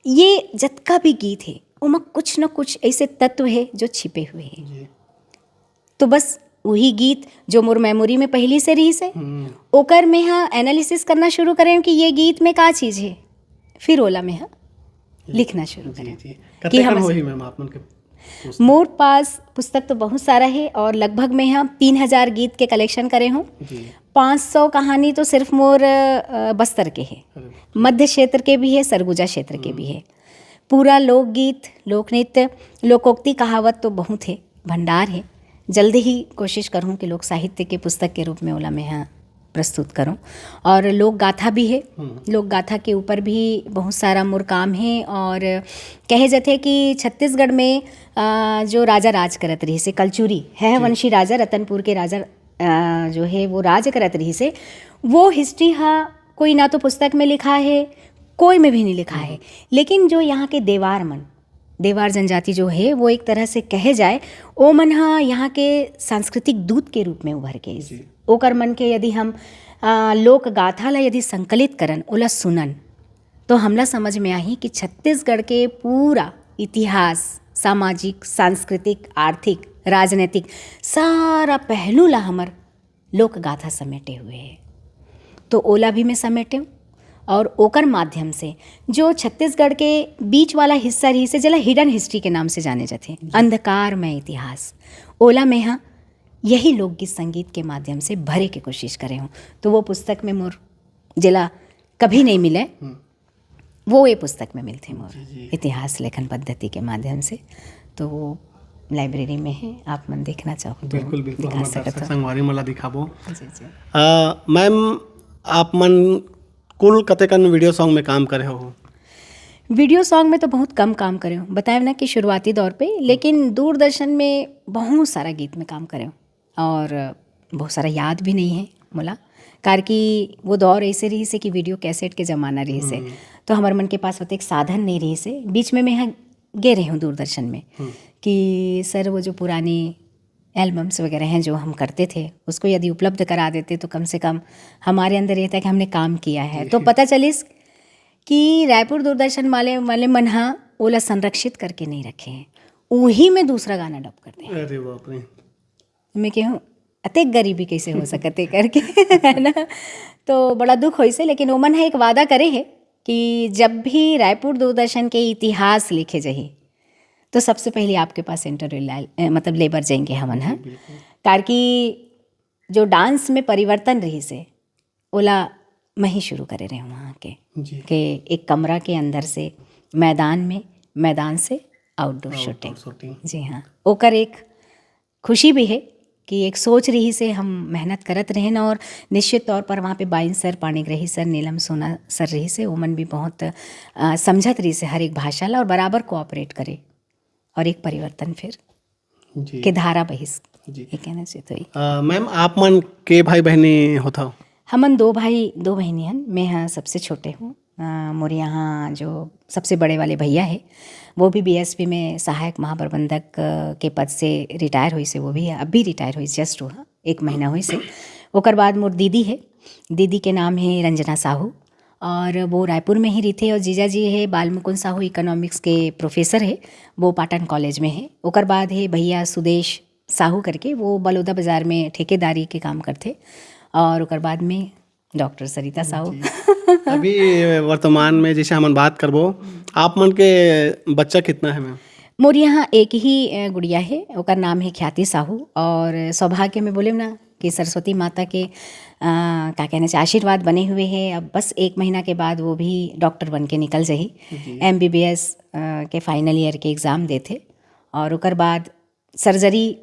ये जतका भी गीत हे, ओमा कुछ न कुछ ऐसे तत्व हे जो छिपे हुए हे। जी। तो बस वही गीत जो मोर मेमोरी में पहली से रहिस हे, हम्म। ओकर में हा एनालिसिस करना शुरू करें कि ये गीत में का चीज़ हे, फिर ओला में हा लिखना शुरू जी, करें जी। कि कतेकन हम होही मैम आप मन के पुस्तक? मोर पास पुस्तक तो बहुत सारा हे और लगभग में हा तीन हजार गीत के कलेक्शन करे हूँ। जी। पाँच सौ कहानी तो सिर्फ मोर, अ, बस्तर के हे, अरे वाह। मध्य क्षेत्र के भी हे, सरगुजा क्षेत्र के हम्म। भी हे। पूरा लोकगीत, लोकनृत्य, लोकोक्ति, कहावत तो बहुत हे, भंडार हे। जल्दी ही कोशिश करहूँ कि लोक साहित्य के पुस्तक के रूप में ओला मैं हा प्रस्तुत करूँ। और लोक गाथा भी हे, हम्म। लोक गाथा के ऊपर भी बहुत सारा मोर काम हे। और कहे जाथे कि छत्तीसगढ़ में, अ, जो राजा राज करत रहिस हे, कलचुरी, जी। हैहवंशी राजा, रतनपुर के राजा, अ, जो हे वो राज करत रहिस हे, वो हिस्ट्री हा कोई ना तो पुस्तक में लिखा हे, कोई में भी नहीं लिखा हे। हम्म। लेकिन जो यहाँ के देवार मन, देवार जनजाति जो हे, वो एक तरह से कहे जाए, ओ मन हा यहाँ के सांस्कृतिक दूत के रूप में उभर के आइस। जी। ओकर मन के यदि हम, आ, लोक गाथा ला यदि संकलित करन, ओला सुनन, तो हमला समझ में आही कि छत्तीसगढ़ के पूरा इतिहास, सामाजिक, सांस्कृतिक, आर्थिक, राजनैतिक, सारा पहलू ला हमर लोक गाथा समेटे हुए हे। तो ओला भी मैं समेटेंव और ओकर माध्यम से जो छत्तीसगढ़ के बीच वाला हिस्सा रहिसे, जेला हिडन हिस्ट्री के नाम से जाने जाथे, अंधकारमय इतिहास, ओला मैं ह यही लोकगीत संगीत के माध्यम से भरे के कोशिश करे हूँ। तो वो पुस्तक में मोर, जेला कभी नहीं मिले, वो ये पुस्तक में मिलथे मोर, इतिहास लेखन पद्धति के माध्यम से। तो वो लाइब्रेरी में है, आप मन देखना चाहो तो बिल्कुल, बिल्कुल, दिखा हमर सकत दर्शक हो। संगवारी मन ला दिखाबो। जी, जी। अ, मैम, आप मन कुल कतेकन वीडियो सॉन्ग में काम करे हो? वीडियो सॉन्ग में तो बहुत कम काम करे हूँ, बताए ना कि शुरुआती दौर पे, लेकिन दूरदर्शन में बहुत सारा गीत में काम करे हूँ और बहुत सारा याद भी नहीं है मोला, कार कि वो दौर ऐसे रहिसे कि वीडियो कैसेट के जमाना रहिसे। हम्म। तो हमर मन के पास ओतेक साधन नहीं रहिसे। बीच में मैं यहाँ गे रहे हूँ दूरदर्शन में हम्म। कि सर, वो जो पुरानी एल्बम्स वगैरह हैं जो हम करते थे, उसको यदि उपलब्ध करा देते तो कम से कम हमारे अंदर ये था कि हमने काम किया है। तो पता चलिस कि रायपुर दूरदर्शन वाले, वाले मन हा ओला संरक्षित करके नहीं रखे हैं, वही में दूसरा गाना डब कर दे। अरे बाप रे। मैं कहूँ, अतेक गरीबी कैसे हो सकत है करके, है ना? तो बड़ा दुख होइसे, लेकिन ओमन ह एक वादा करे हे कि जब भी रायपुर दूरदर्शन के इतिहास लिखे जाही, तो सबसे पहले आपके पास इंटरव्यू ला, ए, मतलब लेबर जाएंगे हमन ह। बिल्कुल। कार कि जो डांस में परिवर्तन रहिसे, ओला मैं ही शुरू करे रहे हूँ वहाँ के, जी। के एक कमरा के अंदर से मैदान में, मैदान से आउटडोर आउटडोर शूटिंग। शूटिंग। जी हाँ, ओकर एक खुशी भी है कि एक सोच रहिसे, हम मेहनत करत रहेन और निश्चित तौर पर वहाँ पे बाइन सर, पाणिग्रही सर, नीलम सोना सर रहिसे, ओमन भी बहुत, अ, समझत रहिसे हर एक भाषा ला और बराबर कोऑपरेट करे और एक परिवर्तन फिर जी। के धारा बहिस। जी। ये कहना चाहिए तो ये। अ, मैम, आप मन के भाई बहनी होथव? हमन दो भाई, दो बहिनी हन। मैं ह सबसे छोटे हूँ। अ, मोर यहाँ जो सबसे बड़े वाले भैया है, वो भी बीएसपी में सहायक महाप्रबंधक, अ, के पद से रिटायर होइसे, वो भी अभी रिटायर होइस, जस्ट हुआ, एक महीना होइसे। ओकर बाद मोर दीदी है, दीदी के नाम है रंजना साहू, और वो रायपुर में ही रहिथे, और जीजा जी है बाल मुकुंद साहू, इकोनॉमिक्स के प्रोफेसर है, वो पाटन कॉलेज में है। ओकर बाद है भैया सुदेश साहू करके, वो बलौदा बाजार में ठेकेदारी के काम करथे, और ओकर बाद में डॉक्टर सरिता साहू। जी। अभी वर्तमान में जैसे हमन बात करबो, आप मन के बच्चा कितना है मैम? मोर यहाँ एक ही, अ, गुड़िया है, ओकर नाम है ख्याति साहू, और सौभाग्य में बोले ना कि सरस्वती माता के, अ, का कहना चाहिए, आशीर्वाद बने हुए है। अब बस एक महीना के बाद वो भी डॉक्टर बन के निकल जाही, जी। एमबीबीएस, अ, के फाइनल ईयर के एग्ज़ाम देथे, और ओकर बाद सर्जरी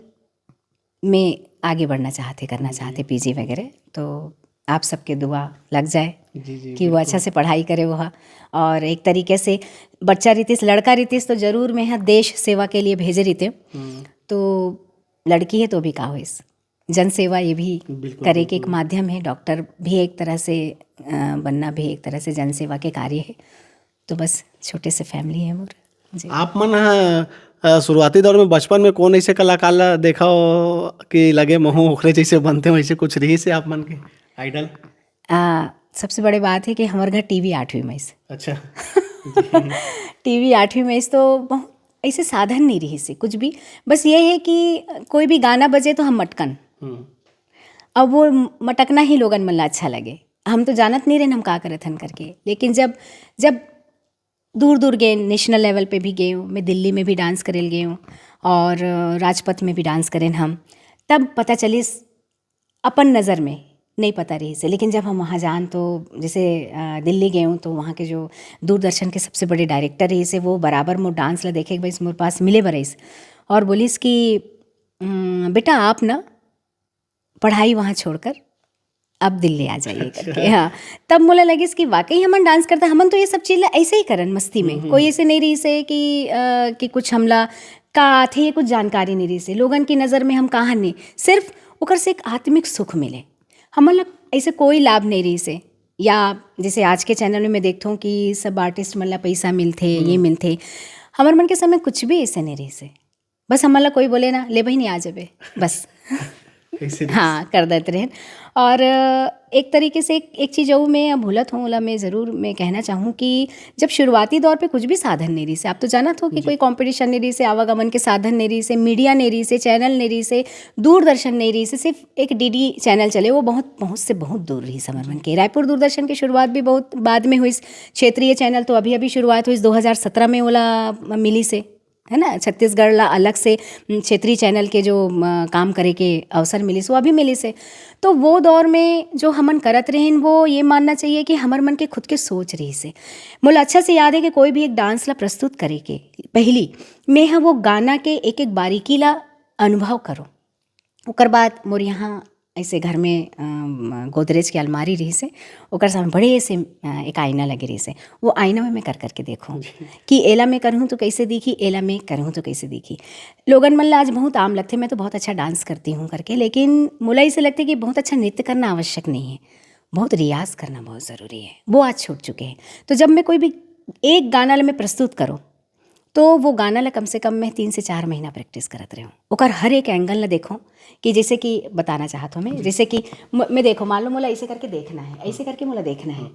में आगे बढ़ना चाहथे, करना जी। चाहथे, पीजी वगैरह। तो आप सबके दुआ लग जाए जी, जी, कि वो बिल्कुल। अच्छा से पढ़ाई करे वो ह। और एक तरीके से बच्चा रहितिस, लड़का रहितिस तो जरूर मैं ह देश सेवा के लिए भेजे रहिते। हम्म। तो लड़की है तो भी का होइस, जन सेवा ये भी बिल्कुल, करे के एक बिल्कुल। माध्यम है। डॉक्टर भी एक तरह से, अ, बनना भी एक तरह से जन सेवा के कार्य है। तो बस छोटे से फैमिली है मोर। जी। आप मन ह, अ, शुरुआती दौर में बचपन में कौन ऐसे कलाकार ला देखा हो कि लगे महू ओखरे जैसे बनते हो, ऐसे कुछ रहिसे आप मन के आइडल? आ, सबसे बड़े बात है कि हमर घर टीवी आठवीं में से। अच्छा। टीवी आठवीं में से तो बहुत ऐसे साधन नहीं रहिसे कुछ भी। बस ये है कि कोई भी गाना बजे तो हम मटकन। हम्म। अब वो मटकना ही लोगन मन ला अच्छा लगे। हम तो जानत नहीं रहेन हम का करत हन करके। लेकिन जब, जब दूर दूर गए, नेशनल लेवल पे भी गए हूँ, मैं दिल्ली में भी डांस करे ल गए हूँ और राजपथ में भी डांस करेन हम, तब पता चलिस अपन नज़र में नहीं पता रहिसे। लेकिन जब हम वहाँ जान तो जैसे, अ, दिल्ली गए हूँ तो वहाँ के जो दूरदर्शन के सबसे बड़े डायरेक्टर रहिसे, वो बराबर मोर डांस ला देखे के बस मोर पास मिले बर आइस और बोलिस कि, "उम, बेटा आप ना पढ़ाई वहाँ छोड़कर अब दिल्ली आ जाइए," अच्छा। करके। हाँ, तब मोला लगिस कि वाकई हमन डांस करता, हमन तो ये सब चीज ला ऐसे ही करन मस्ती में, हम्म, हम्म। कोई ऐसे नहीं रहिसे कि, अ, कि कुछ हमला का आथे, ये कुछ जानकारी नहीं रहिसे, लोगन की नज़र में हम कहाँ नहीं, सिर्फ ओकर से एक आत्मिक सुख मिले। हमन ला ऐसे कोई लाभ नहीं रहिसे। या जैसे आज के चैनल में मैं देखता हूँ कि सब आर्टिस्ट मन ला पैसा मिलथे, ये हम्म। मिलथे, हमर मन के समय कुछ भी ऐसे नहीं रहिसे। बस हमन ला कोई बोले ना, "ले बहिनी, आ जाबे," बस। कइसे रहिस? हाँ, कर देत रहेन। और, अ, एक तरीके से एक, एक चीज अउ मैं भूलत हूँ, ओला मैं जरूर मैं कहना चाहूँ कि जब शुरुआती दौर पे कुछ भी साधन नहीं रहिस हे, आप तो जानत हो कि जी। कोई competition नहीं रहिस हे, आवागमन के साधन नहीं रहिस हे, media नहीं रहिस हे, channel नहीं रहिस हे, दूरदर्शन नहीं रहिस हे, सिर्फ एक डीडी channel चले, वो बहुत पहुँच से बहुत दूर रहिस हे हमर मन के। रायपुर दूरदर्शन की शुरुआत भी बहुत बाद में हुई, क्षेत्रीय channel तो अभी-अभी शुरुआत हुई, दो हज़ार सत्रह में ओला मिलिस हे, है ना, छत्तीसगढ़ ला अलग से, उम, क्षेत्रीय channel के जो, म, काम करे के अवसर मिलिस, वो अभी मिलिस हे। तो वो दौर में जो हमन करत रहेन, वो ये मानना चाहिए कि हमर मन के खुद के सोच रहिस हे। मोला अच्छा से याद हे कि कोई भी एक dance ला प्रस्तुत करे के पहिली मैं ह वो गाना के एक-एक बारीकी ला अनुभव करूँ। ओकर बाद मोर यहाँ ऐसे घर में, अम, गोदरेज के अलमारी रहिस हे, ओकर सामने बड़े से, अ, एक आईना लगे रहिस हे। वो आईना में मैं कर करके देखूँ जी। कि एला मैं करहूँ तो कैसे दिखी, एला मैं करहूँ तो कैसे दिखी। लोगन मन ला आज बहुत आम लगथे, "मैं तो बहुत अच्छा dance करती हूँ," करके, लेकिन मोला ऐसे लगथे कि बहुत अच्छा नृत्य करना आवश्यक नहीं है, बहुत रियाज करना बहुत ज़रूरी है। वो आज छूट चुके हैं। तो जब मैं कोई भी एक गाना ला मैं प्रस्तुत करूँ, तो वो गाना ला कम से कम मैं तीन से चार महीना practice करत रहूँ। ओकर हर एक angle ला देखूँ कि जैसे कि बताना चाहत हूँ मैं, जैसे कि म-, मैं देखो, मान लो मोला ऐसे करके देखना है, ऐसे करके मोला देखना है,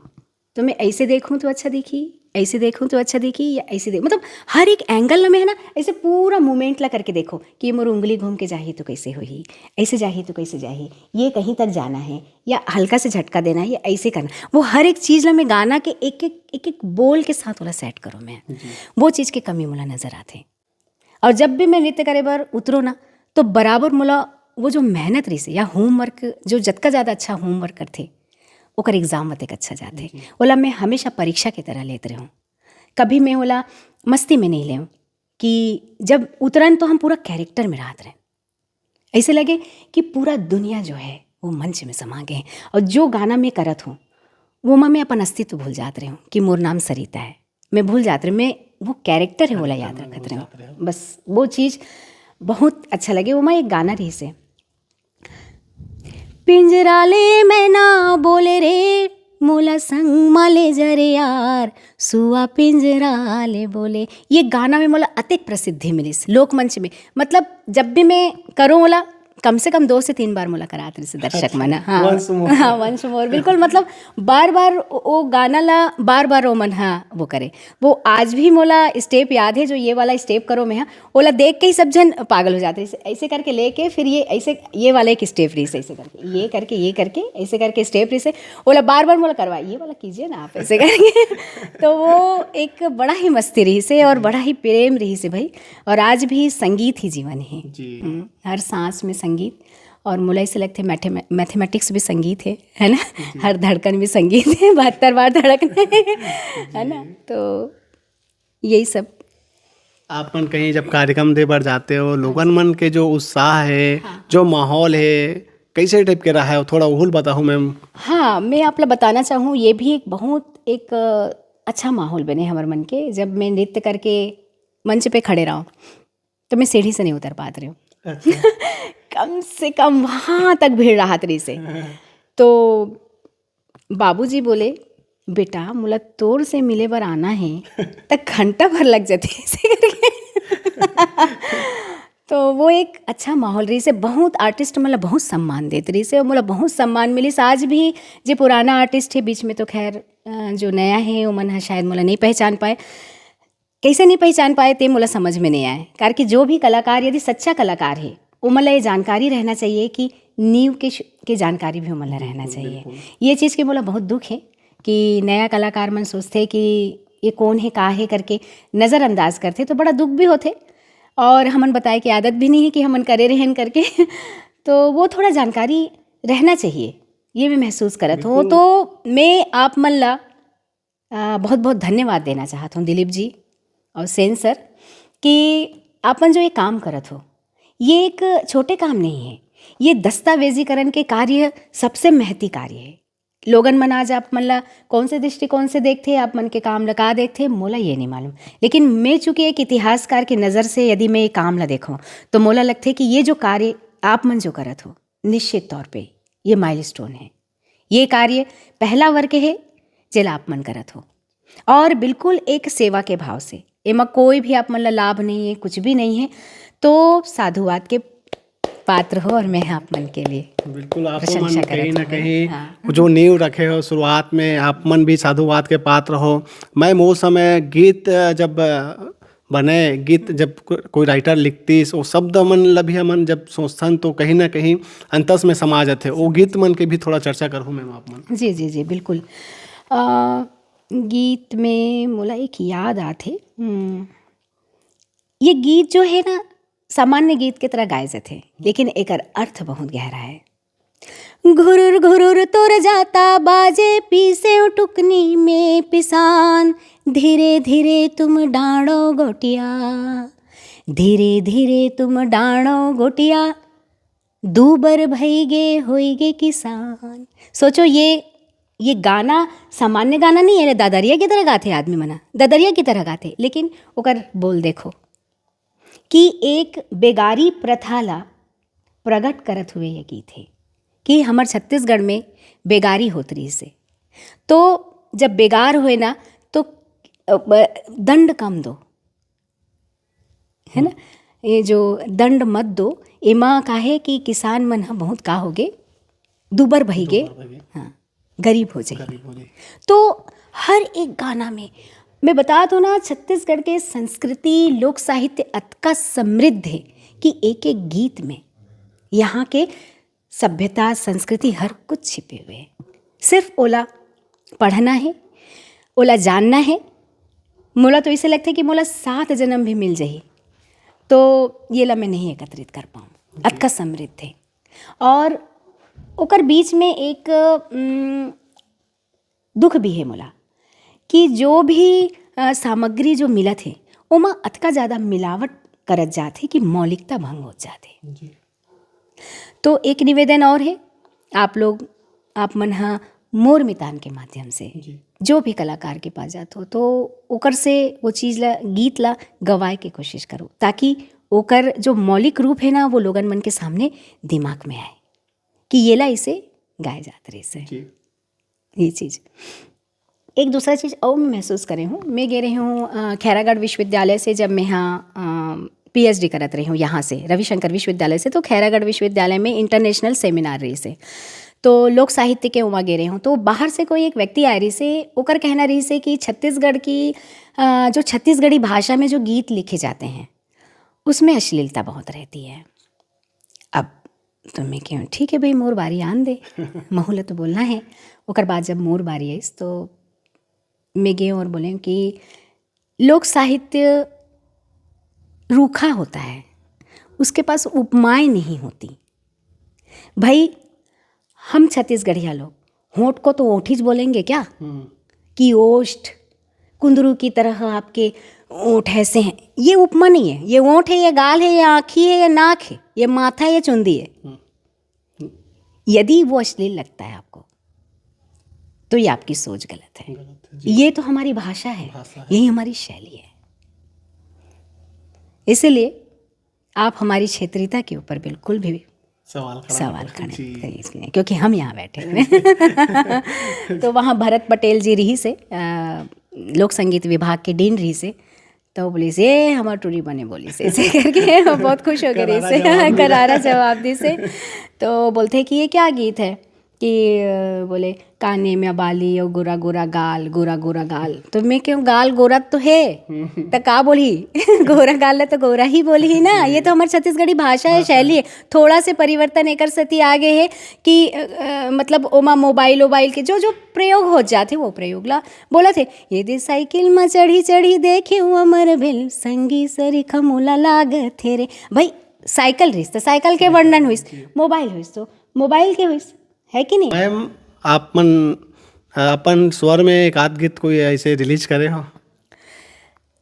तो मैं ऐसे देखूँ तो अच्छा दिखी, ऐसे देखूँ तो अच्छा दिखी, या ऐसे देख, मतलब हर एक angle ला मैं, है ना, ऐसे पूरा movement ला करके देखो कि ये मोर उंगली घूम के जाही तो कैसे होही, ऐसे जाही तो कैसे जाही, ये कहीं तक जाना है या हल्का से झटका देना है या ऐसे करना। वो हर एक चीज़ ला मैं गाना के एक-एक, एक-एक बोल के साथ ओला set करूँ मैं। जी। वो चीज़ के कमी मोला नज़र आथे। और जब भी मैं नृत्य करे बर उतरो ना, तो बराबर मोला वो जो मेहनत रहिस हे या homework, जो जतका ज़्यादा अच्छा homework करथे, ओकर exam अतेक अच्छा जाथे। जी। ओला मैं हमेशा परीक्षा की तरह लेत रहूँ। कभी मैं ओला मस्ती में नहीं लेऊँ कि जब उतरन तो हम पूरा character में रहत रहें। ऐसे लगे कि पूरा दुनिया जो है वो मंच में समा गए हैं। और जो गाना मैं करत हूँ, वो में मैं अपन अस्तित्व भूल जात रहे हूँ कि मोर नाम सरिता है। मैं भूल जात रहे, मैं वो character है, ओला याद रखत रहे हूँ। बस वो चीज़ बहुत अच्छा लगे। वो में एक गाना रहिस हे, "पिंजरा ले मैं ना बोले रे, मोला संग मा ले जा रे यार, सुआ पिंजरा ले बोले।" ये गाना में मोला अतेक प्रसिद्धि मिलिस लोकमंच में। मतलब, जब भी मैं करूँ ओला, कम से कम दो से तीन बार मोला करात रहिस हे दर्शक मन ह। हाँ। Once more। हाँ, once more। बिल्कुल, मतलब, बार-बार ओ, ओ गाना ला बार-बार ओ मन ह वो करे। वो आज भी मोला step याद है, जो ये वाला step करो में ह, ओला देख के ही सब झन पागल हो जाते। ऐसे, ऐसे करके लेके फिर ये ऐसे, ये वाला एक step रहिस हे, ऐसे करके, ये करके, ये करके, ऐसे करके step रहिस हे, ओला बार-बार मोला करवा, "ये वाला कीजिए ना आप," ऐसे करके। तो वो एक बड़ा ही मस्ती रहिस हे और बड़ा ही प्रेम रहिस हे भाई। और आज भी संगीत ही जीवन है। जी। हम्म, हर सांस में संगीत। और मोला ऐसे लगथे मैथेमे-, mathematics भी संगीत है, है ना? जी। हर धड़कन भी संगीत है, बहत्तर बार धड़कना है, है ना? जी। तो यही सब। आप मन कहीं जब कार्यक्रम दे बर जाते हो, लोगन मन के जो उत्साह है, हाँ। जो माहौल है, कैसे type के रहा है, थोड़ा ओहू ल बताओ मैम। हाँ, मैं आप ला बताना चाहूँ, ये भी एक बहुत एक, अ, अच्छा माहौल बने हमर मन के। जब मैं नृत्य करके मंच पे खड़े रहूँ, तो मैं सीढ़ी से नहीं उतर पात रही हूँ। अच्छा। कम से कम वहाँ तक भीड़ रहत रहिस हे। तो बाबूजी बोले, "बेटा, मोला तोर से मिले बर आना है, त घंटा भर लग जाथे," ऐसे करके। तो वो एक अच्छा माहौल रहिस हे, बहुत artist मन ला बहुत सम्मान देत रहिस हे, मोला बहुत सम्मान मिलिस। आज भी जे पुराना artist है, बीच में तो खैर, अ, जो नया है, ओमन ह शायद मोला नहीं पहचान पाए। कैसे नहीं पहचान पाए, ते मोला समझ में नहीं आए। कारण कि जो भी कलाकार, यदि सच्चा कलाकार है, ओमन ला ये जानकारी रहना चाहिए कि नींव के श-, के जानकारी भी ओमन ला रहना बिल्कुल, चाहिए। बिल्कुल। ये चीज़ के मोला बहुत दुख है कि नया कलाकार मन सोचथे कि ये कौन है, का है करके नज़रअंदाज करथे, तो बड़ा दुख भी होथे। और हमन बताए के आदत भी नहीं है कि हमन करे रहेन करके। तो वो थोड़ा जानकारी रहना चाहिए, ये मैं महसूस करत हूँ। बिल्कुल। तो मैं आप मन ला, आ, बहुत-बहुत धन्यवाद देना चाहत हूँ दिलीप जी और सेन सर कि आपन जो ये काम करत हो, ये एक छोटे काम नहीं है, ये दस्तावेजीकरण के कार्य सबसे महती कार्य है। लोगन मन आज आप मन ला कौन से दृष्टिकोण से देखथे, आप मन के काम ला का देखथे, मोला ये नहीं मालूम। लेकिन मैं चूंकि एक इतिहासकार के नज़र से यदि मैं ये काम ला देखूं, तो मोला लगथे कि ये जो कार्य आप मन जो करत हो, निश्चित तौर पे ये माइलस्टोन है। ये कार्य पहला वर्ग है, जेला आप मन करत हो, और बिल्कुल एक सेवा के भाव से। एमा कोई भी आप मन ला लाभ नहीं है, कुछ भी नहीं है, तो साधुवाद के पात्र हो और मैं आप मन के लिए बिल्कुल, आप प्रशंसा मन कहीं करत ना हूँ। कहीं हाँ। जो नींव रखे हो शुरुआत में, आप मन भी साधुवाद के पात्र हो। मैं वो समय गीत, अ, जब, अ, बने, गीत जब को-, कोई राइटर लिखतीस, वो शब्द मन ला भी हमन जब सोचथन तो कहीं ना कहीं अंतस में समा जाथे। वो गीत मन के भी थोड़ा चर्चा करहु मैम आप मन। जी, जी, जी, बिल्कुल। अ, गीत में मोला एक याद आथे। हम्म, ये गीत जो है ना, सामान्य गीत के तरह गाए जाथे, लेकिन एकर अर्थ बहुत गहरा है। घुरुर घुरुर तोर जाता बाजे पीसे टुकनी में पिसान, धीरे धीरे तुम डांड़ो गोटिया, धीरे धीरे तुम डांड़ो गोटिया, दूबर भई गे होई गे किसान। सोचो, ये ये गाना सामान्य गाना नहीं है, ददरिया की तरह गाथे आदमी मन ह, ददरिया की तरह गाथे, लेकिन ओकर बोल देखो कि एक बेगारी प्रथा ला प्रगट करत हुए ये गीत है कि हमर छत्तीसगढ़ में बेगारी होत रहिस हे। तो जब बेगार होए ना, तो, अ, ब-, दंड कम दो, है ना? ये जो दंड मत दो, एमा काहे कि किसान मन ह बहुत का होगे, दुबर भई गे, हाँ, गरीब हो जाए। गरीब हो जाए। तो हर एक गाना में, मैं बता दूं ना, छत्तीसगढ़ के संस्कृति, लोक साहित्य अतका समृद्ध है कि एक एक गीत में यहाँ के सभ्यता, संस्कृति, हर कुछ छिपे हुए है। सिर्फ ओला पढ़ना है, ओला जानना है। मोला तो इसे लगता है कि मोला सात जन्म भी मिल जाही, तो ये ला मैं नहीं एकत्रित कर पाऊँ, अतका समृद्ध है। और ओकर बीच में एक, उम, दुख भी है मोला कि जो भी, अ, सामग्री जो मिलत है, ओमा अतका ज़्यादा मिलावट करत जात है कि मौलिकता भंग होत जात है। तो एक निवेदन और है, आप लोग, आप मन ह मोर मितान के माध्यम से जी। जो भी कलाकार के पास जात हो, तो ओकर से वो चीज़ ला, गीत ला गवाए के कोशिश करो, ताकि ओकर जो मौलिक रूप है ना, वो लोगन मन के सामने दिमाग में आए कि येला इसे गाए जात रहिस हे। जी। ये चीज़। एक दूसरा चीज़ और मैं महसूस करे हूँ, मैं गे रही हूँ, अ, खैरागढ़ विश्वविद्यालय से, जब मैं यहाँ, अ, पीएचडी करत रही हूँ यहाँ से, रविशंकर विश्वविद्यालय से, तो खैरागढ़ विश्वविद्यालय में इंटरनेशनल सेमिनार रहिस हे, तो लोक साहित्य के उमा गे रही हूँ, तो बाहर से कोई एक व्यक्ति आए रहिस हे, ओकर कहना रहिस हे कि छत्तीसगढ़ की, अ, जो छत्तीसगढ़ी भाषा में जो गीत लिखे जाते हैं, उसमें अश्लीलता बहुत रहती है। अब तो मैं कहूँ, "ठीक है भाई, मोर बारी आन दे, महू ला तो बोलना है।" ओकर बाद जब मोर बारी आइस, तो मैं गे और बोले कि लोक साहित्य रूखा होता है, उसके पास उपमाएं नहीं होती। भाई, हम छत्तीसगढ़िया लोग होंठ को तो ओठीच बोलेंगे क्या? हम्म। कि ओष्ठ, कुंदरू की तरह आपके ओंठ ऐसे हैं। ये उपमा नहीं है, ये ओंठ है, ये गाल है, ये आँखी है, ये नाक है, ये माथा है, ये चुंदी है। हम्म। यदि वो अश्लील लगता है आपको, तो ये आपकी सोच गलत है। गलत है, जी। ये तो हमारी भाषा है, भाषा है। यही हमारी शैली है। इसीलिए आप हमारी क्षेत्रीयता के ऊपर बिल्कुल भी सवाल खड़ा सवाल नहीं खड़ा करें। जी। करिए, क्योंकि हम यहाँ बैठे हैं। तो वहाँ भरत पटेल जी रहिस हे, अ, लोक संगीत विभाग के डीन रहिस हे, तो बोलिस, "ये हमर टूरी बने बोलिस हे," ऐसे करके वो बहुत खुश हो गए रहिस हे, करारा जवाब दिस हे। तो बोलथे कि ये क्या गीत है? कि, अ, बोले, "काने में बाली और गोरा गोरा गाल, गोरा गोरा गाल।" तो मैं कहूँ, "गाल गोरा तो है, त का बोलही?" गोरा गाल ला तो गोरा ही बोलही ना। ये तो हमर छत्तीसगढ़ी भाषा है, शैली है। थोड़ा से परिवर्तन एकर सेती आ गए है कि, अ, अ, मतलब, ओमा मोबाइल, वोबाइल के जो, जो प्रयोग हो जाथे, वो प्रयोग ला बोलत हे। "ये दे साइकिल मा चढ़ी, चढ़ी देखे अमर भेल, संगी सरीखा मोला लागत हे रे।" भाई, साइकिल रहिस, तो साइकिल के वर्णन होइस, मोबाइल होइस, तो मोबाइल के होइस, है कि नहीं? मैम, आप मन, अ, अपन स्वर में एक आध गीत कोई ऐसे रिलीज करे हो?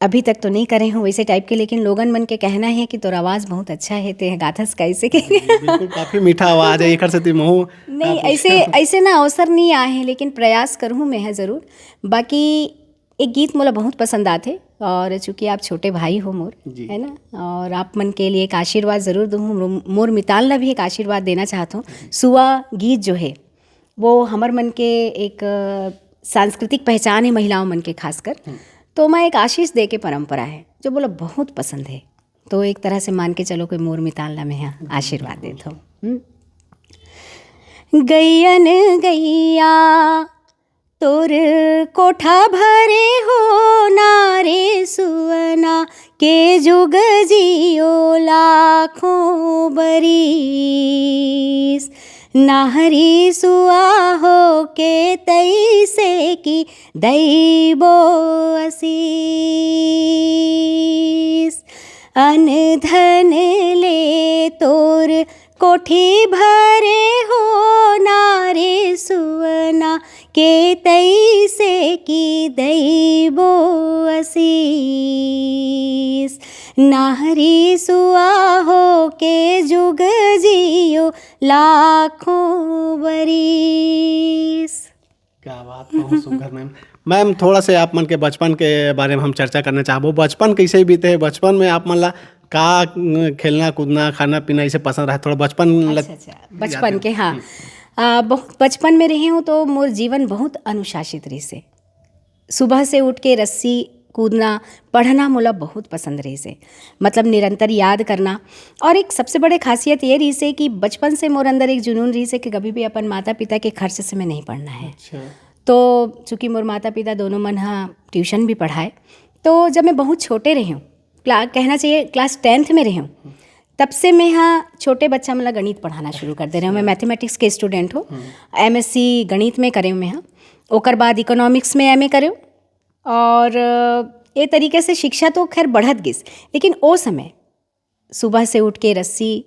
अभी तक तो नहीं करे हूँ वैसे टाइप के, लेकिन लोगन मन के कहना है कि तोर आवाज़ बहुत अच्छा है, ते गाथस कैसे के? बिल्कुल, काफ़ी मीठा आवाज़ है, एकर सेती महू नहीं, आप ऐसे, ऐसे ना अवसर नहीं आए हैं, लेकिन प्रयास करूँ मैं है ज़रूर। बाकी एक गीत मोला बहुत पसंद आथे, और चूँकि आप छोटे भाई हो मोर, जी। है ना, और आप मन के लिए एक आशीर्वाद ज़रूर दूँ। मोर, मोर मितान ला भी एक आशीर्वाद देना चाहत हूँ। सुआ गीत जो है, वो हमर मन के एक, अ, सांस्कृतिक पहचान है महिलाओं मन के खासकर। हम्म। तो मैं एक आशीष दे के परंपरा है, जो मोला बहुत पसंद है। तो एक तरह से मान के चलो कि मोर मितान ला मैं ह आशीर्वाद देत हूँ। हम्म। गैयन गैया तोर कोठा भरे हो ना रे सुअना, के जुग जियो लाखों बरिस। नाहरी सुआ हो के तैसे की दैबो असीस। अन धन ले तोर कोठी भरे हो ना रे सुअना, के तैसे की दैबो असीस। नाहरी सुआ हो के जुग जियो लाखों बरिस। क्या बात, बहुत सुंदर मैम। मैम, थोड़ा से आप मन के बचपन के बारे में हम चर्चा करना चाहबो। बचपन कैसे बीते हे? बचपन में आप मन ला का, अ, खेलना, कूदना, खाना, पीना, इसे पसंद रहा? थोड़ा बचपन लग-, अच्छा, अच्छा, बचपन याद के, हाँ। हम्म। आ, बहुत बचपन में रहे हूँ तो मोर जीवन बहुत अनुशासित रहिसे। सुबह से उठ के रस्सी कूदना, पढ़ना मोला बहुत पसंद रहिसे। मतलब निरंतर याद करना। और एक सबसे बड़े खासियत ये रहिसे कि बचपन से मोर अंदर एक जुनून रहिसे कि कभी भी अपन माता पिता के खर्च से मैं नहीं पढ़ना है। अच्छा। तो चूँकि मोर माता पिता दोनों मन ह ट्यूशन भी पढ़ाए, तो जब मैं बहुत छोटे रही हूँ, क्ला-, कहना चाहिए क्लास टेंथ में रही हूँ, तब से मैं ह छोटे बच्चा मन ला गणित पढ़ाना शुरू कर दे रहे हूँ। मैं मैथमेटिक्स के स्टूडेंट हूँ, एमएससी गणित में करे हूँ मैं ह, ओकर बाद इकोनॉमिक्स में एमए करे हूँ। और, अ, ये तरीके से शिक्षा तो खैर बढ़त गिस, लेकिन ओ समय सुबह से उठ के रस्सी, अ,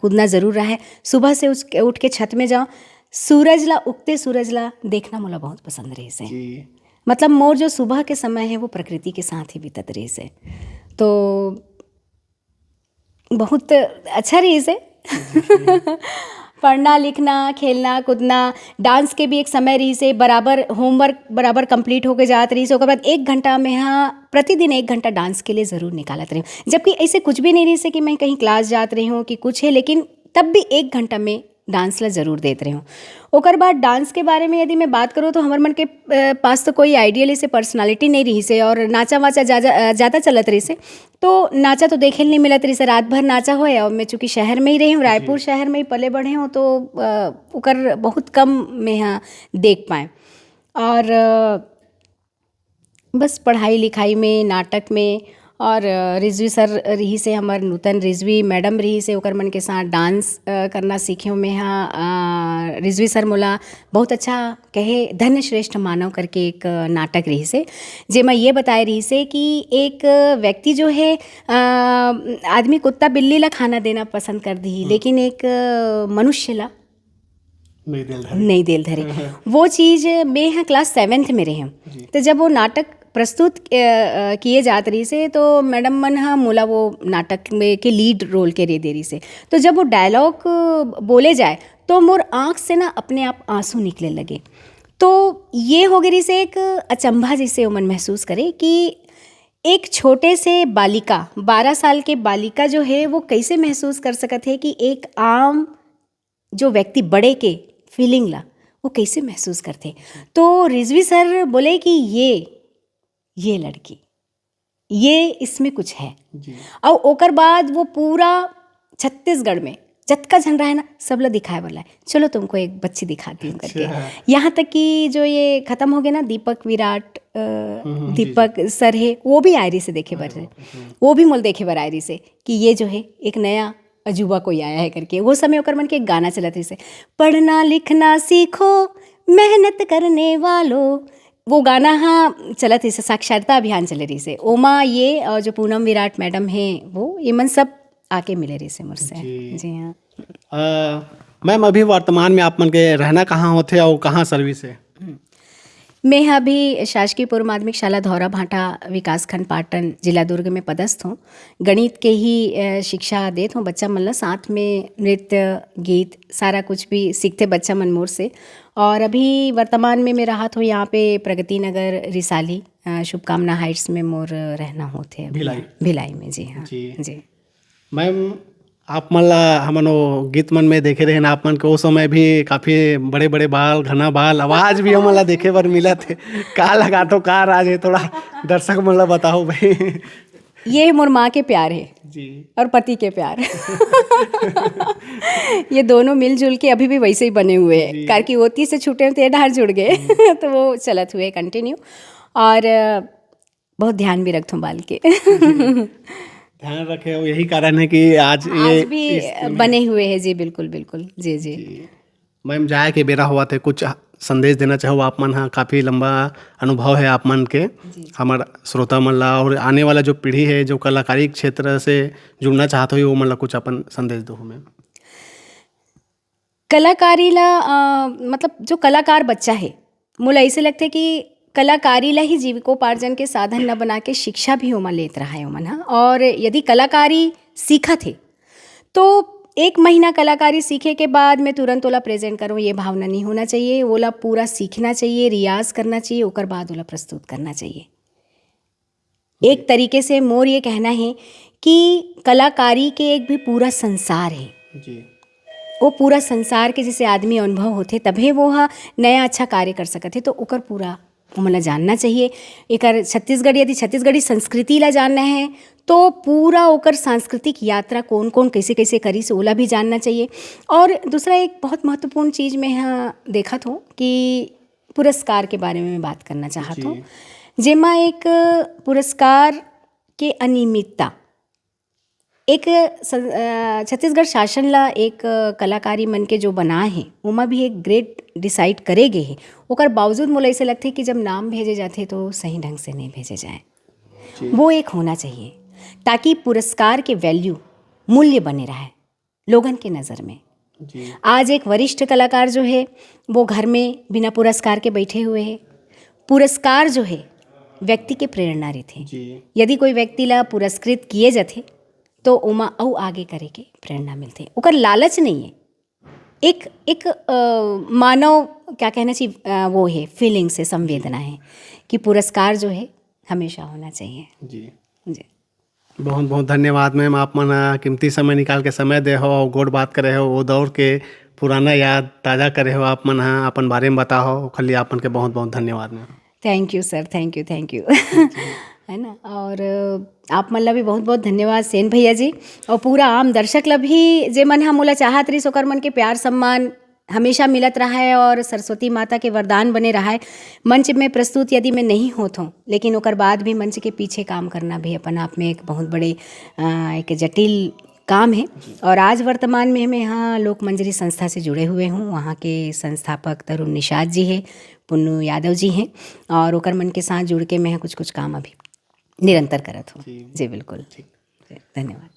कूदना ज़रूर रहा है। सुबह से उस, उठ के छत में जाओ, सूरज ला, उगते सूरज ला देखना मोला बहुत पसंद रहिसे। जी। मतलब मोर जो सुबह के समय है वो प्रकृति के साथ ही बीतत रहिसे। तो बहुत अच्छा रहिसे। पढ़ना, लिखना, खेलना, कूदना, डांस के भी एक समय रहिसे, बराबर होमवर्क बराबर कंप्लीट होके जात रहिसे। ओकर बाद एक घंटा में हाँ, प्रतिदिन एक घंटा डांस के लिए ज़रूर निकालत रही हूँ। जबकि ऐसे कुछ भी नहीं रहिसे कि मैं कहीं क्लास जात रही हूँ कि कुछ है, लेकिन तब भी एक घंटा में डांस ला ज़रूर देत रही हूँ। ओकर बाद डांस के बारे में यदि मैं बात करूँ तो हमर मन के, अ, पास तो कोई आइडियल ऐसे पर्सनालिटी नहीं रहिसे और नाचा वाचा जा, जा, ज़्यादा चलत रहिसे। तो नाचा तो देखे ल नहीं मिलत रहिसे, रात भर नाचा होए। और मैं चूँकि शहर में ही रही हूँ, रायपुर शहर में ही पले बढ़े हूँ, तो, अ, ओकर बहुत कम मैं यहाँ देख पाए। और, अ, बस पढ़ाई लिखाई में, नाटक में, और, अ, रिजवी सर रहिसे, हमर नूतन रिजवी मैडम रहिसे, ओकर मन के साथ डांस, अ, करना सीखे हूँ मैं हाँ। अ, रिजवी सर मोला बहुत अच्छा कहे, धन्य श्रेष्ठ मानव करके एक, अ, नाटक रहिसे, जेमा ये बताए रहिसे कि एक व्यक्ति जो है, अ, आदमी कुत्ता बिल्ली ला खाना देना पसंद कर दिही, लेकिन एक, अ, मनुष्य ला नहीं देल धरे। नहीं देल धरे। वो चीज मैं ह क्लास सेवेंथ में रहे हूँ। जी। तो जब वो नाटक प्रस्तुत, अ, अ, किए जात रहिसे, तो मैडम मन ह मोला वो नाटक में के लीड रोल के दे दे रहिसे। तो जब वो डायलॉग बोले जाए, तो मोर आँख से ना अपने आप आंसू निकले लगे। तो ये हो गए रहिसे एक अचंभा, जिसे ओमन महसूस करे कि एक छोटे से बालिका, बारह साल के बालिका जो है, वो कैसे महसूस कर सकत है कि एक आम जो व्यक्ति बड़े के फीलिंग ला, वो कैसे महसूस करथे। तो रिजवी सर बोले कि ये, ये लड़की, ये इसमें कुछ है। जी। और ओकर बाद वो पूरा छत्तीसगढ़ में जतका झन रहे ना, सब ला दिखाए वाला है, "चलो तुमको एक बच्ची दिखाती हूँ" करके। अच्छा। यहाँ तक कि जो ये खत्म हो गया ना, दीपक विराट, अ, हम्म, हम्म, जी, जी। दीपक सर है, वो भी आए रहिसे देखे बर। अरे बाप रे, हम्म। वो भी मोल देखे बर आए रहिसे कि ये जो है एक नया अजूबा कोई आया है करके। वो समय ओकर मन के एक गाना चलत रहिसे, "पढ़ना लिखना सीखो, मेहनत करने वालों।" वो गाना हाँ चलत रहिसे, साक्षरता अभियान चले रहिसे। ओमा ये, अ, जो पूनम विराट मैडम हैं, वो, ये मन सब आके मिले रहिसे मुझसे। जी। जी हाँ। अ, मैम, अभी वर्तमान में आप मन के रहना कहाँ होथे और कहाँ सर्विस है? हम्म। मैं ह अभी शासकीय पूर्व माध्यमिक शाला धौरा भाटा, विकासखंड पाटन, जिला दुर्ग में पदस्थ हूँ। गणित के ही, अ, शिक्षा देत हूँ बच्चा मन ला, साथ में नृत्य, गीत, सारा कुछ भी सीखथे बच्चा मन मोर से। और अभी वर्तमान में मैं रहत हूँ यहाँ पे प्रगति नगर, रिसाली, अ, शुभकामना हाइट्स में मोर रहना होथे अभी। भिलाई। भिलाई में, जी हाँ। जी। जी। मैम, आप मन ला हमन वो गीत मन में देखे रहेन, आप मन के वो समय भी काफ़ी बड़े-बड़े बाल, घना बाल, आवाज़ भी हमन ला देखे बर मिलत हे। का लगाथो, का राज हे, थोड़ा दर्शक मन ला बताओ भाई। ये मोर माँ के प्यार है। जी। और पति के प्यार। ये दोनों मिलजुल के अभी भी वैसे ही बने हुए हैं। जी। कार की ओती से छूटे तो ये डार जुड़ गए। तो वो चलत हुए कंटिन्यू। और अ, बहुत ध्यान भी रखथों बाल के। ध्यान रखे हो, यही कारण है कि आज आज ये भी इस बने हुए हैं। जी, बिल्कुल, बिल्कुल। जी, जी। जी। मैम, जाए के बेरा होवत हे, कुछ संदेश देना चाहो? आप मन हा काफ़ी लंबा अनुभव है आप मन के, जी। हमर श्रोता मन ला और आने वाला जो पीढ़ी है, जो कलाकारी क्षेत्र से जुड़ना चाहत हो, वो मन ला कुछ अपन संदेश दो मैम। कलाकारी ला, अ, मतलब जो कलाकार बच्चा है, मोला ऐसे लगथे कि कलाकारी ला ही जीविकोपार्जन के साधन न बना के शिक्षा भी ओमा लेत रहा है ओमन ह। और यदि कलाकारी सीखत हे, तो एक महीना कलाकारी सीखे के बाद मैं तुरंत ओला प्रेजेंट करूँ, ये भावना नहीं होना चाहिए। ओला पूरा सीखना चाहिए, रियाज करना चाहिए, ओकर बाद ओला प्रस्तुत करना चाहिए। एक तरीके से मोर ये कहना है कि कलाकारी के एक भी पूरा संसार है। जी। वो पूरा संसार के जैसे आदमी अनुभव होथे, तभे वो ह नया अच्छा कार्य कर सकत है। तो ओकर पूरा ओमन ला जानना चाहिए। एकर छत्तीसगढ़, यदि छत्तीसगढ़ी संस्कृति ला जानना है, तो पूरा ओकर सांस्कृतिक यात्रा कौन कौन कैसे कैसे करिस, ओला भी जानना चाहिए। और दूसरा एक बहुत महत्वपूर्ण चीज़ मैं यहाँ देखत हूँ कि पुरस्कार के बारे में मैं बात करना चाहत हूँ, जी। जेमा एक पुरस्कार के अनियमितता, एक सं-, अ, छत्तीसगढ़ शासन ला एक कलाकारी मन के जो बनाए हे, ओमा भी एक ग्रेड डिसाइड करे गे हे, ओकर बावजूद मोला ऐसे लगथे कि जब नाम भेजे जाथे, तो सही ढंग से नहीं भेजे जाए। जी। वो एक होना चाहिए, ताकि पुरस्कार के वैल्यू, मूल्य बने रहे लोगन के नज़र में। जी। आज एक वरिष्ठ कलाकार जो है, वो घर में बिना पुरस्कार के बैठे हुए हैं। पुरस्कार जो है, व्यक्ति के प्रेरणा रहिथे। जी। यदि कोई व्यक्ति ला पुरस्कृत किए जाथे, तो ओमा अउ आगे करे के प्रेरणा मिलथे। ओकर लालच नहीं है, एक, एक, अ, मानव, क्या कहना चाहिए, अ, वो है, फीलिंग्स है, संवेदना है कि पुरस्कार जो है, हमेशा होना चाहिए। जी। जी। बहुत बहुत धन्यवाद मैम, आप मन ह कीमती समय निकाल के समय दे हो और गोठ बात करे हो, वो दौर के पुराना याद ताज़ा करे हो, आप मन ह अपन बारे में बता हो, ओखर लिए आप मन के बहुत बहुत धन्यवाद ma'am. Thank you sir, thank you, thank you. है ना, और आप मन ला भी बहुत बहुत धन्यवाद सेन भैया जी, और पूरा आम दर्शक ला भी, जे मन ह मोला चाहत रहिस, ओकर मन के प्यार सम्मान हमेशा मिलत रहा है और सरस्वती माता के वरदान बने रहा है। मंच में प्रस्तुत यदि मैं नहीं होत हूँ, लेकिन ओकर बाद भी मंच के पीछे काम करना भी अपन आप में एक बहुत बड़े, अ, एक जटिल काम है। और आज वर्तमान में हम यहाँ लोक मंजरी संस्था से जुड़े हुए हूँ। वहाँ के संस्थापक तरुण निषाद जी हैं, पुन्नू यादव जी हैं, और ओकर मन के साथ जुड़ के मैं कुछ कुछ काम अभी निरंतर करत हूँ। जी। जी, बिल्कुल। ठीक। जी, धन्यवाद।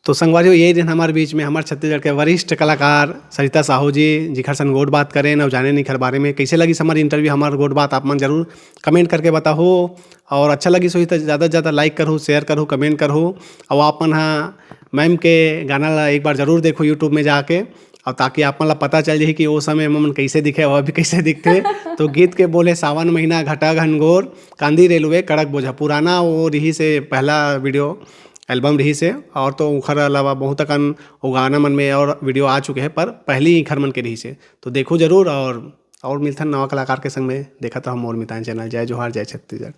तो संगवारियों, ये दिन हमारे बीच में हमारे छत्तीसगढ़ के वरिष्ठ कलाकार सरिता साहू जी, जिखर सन गोठ बात करेन और जानेन इखर बारे में। कैसे लगिस हमार इंटरव्यू, हमार गोठ बात, आप मन जरूर कमेंट करके बताहो। और अच्छा लगिस होही तो ज़्यादा से ज़्यादा लाइक करहु, शेयर करहु, कमेंट करहु। और आप मन हा मैम के गाना ला एक बार जरूर देखो YouTube में जाके, और ताकि आप मन ला पता चल जाही कि वो समय में मन कैसे दिखे, वह भी कैसे दिखथे। तो गीत के बोले, सावन महीना घटा घनघोर, कांदी रेलवे कड़क बोझा, पुराना वो रहिस हे पहला वीडियो एल्बम रहिस हे, और तो ओखर अलावा बहुत अकन वो गाना मन में और वीडियो आ चुके हैं, पर पहली इखर मन के रहिस हे। तो देखो जरूर, और, और मिलथन नवा कलाकार के संग में। देखत रहो मोर मितान चैनल। जय जोहार, जय छत्तीसगढ़।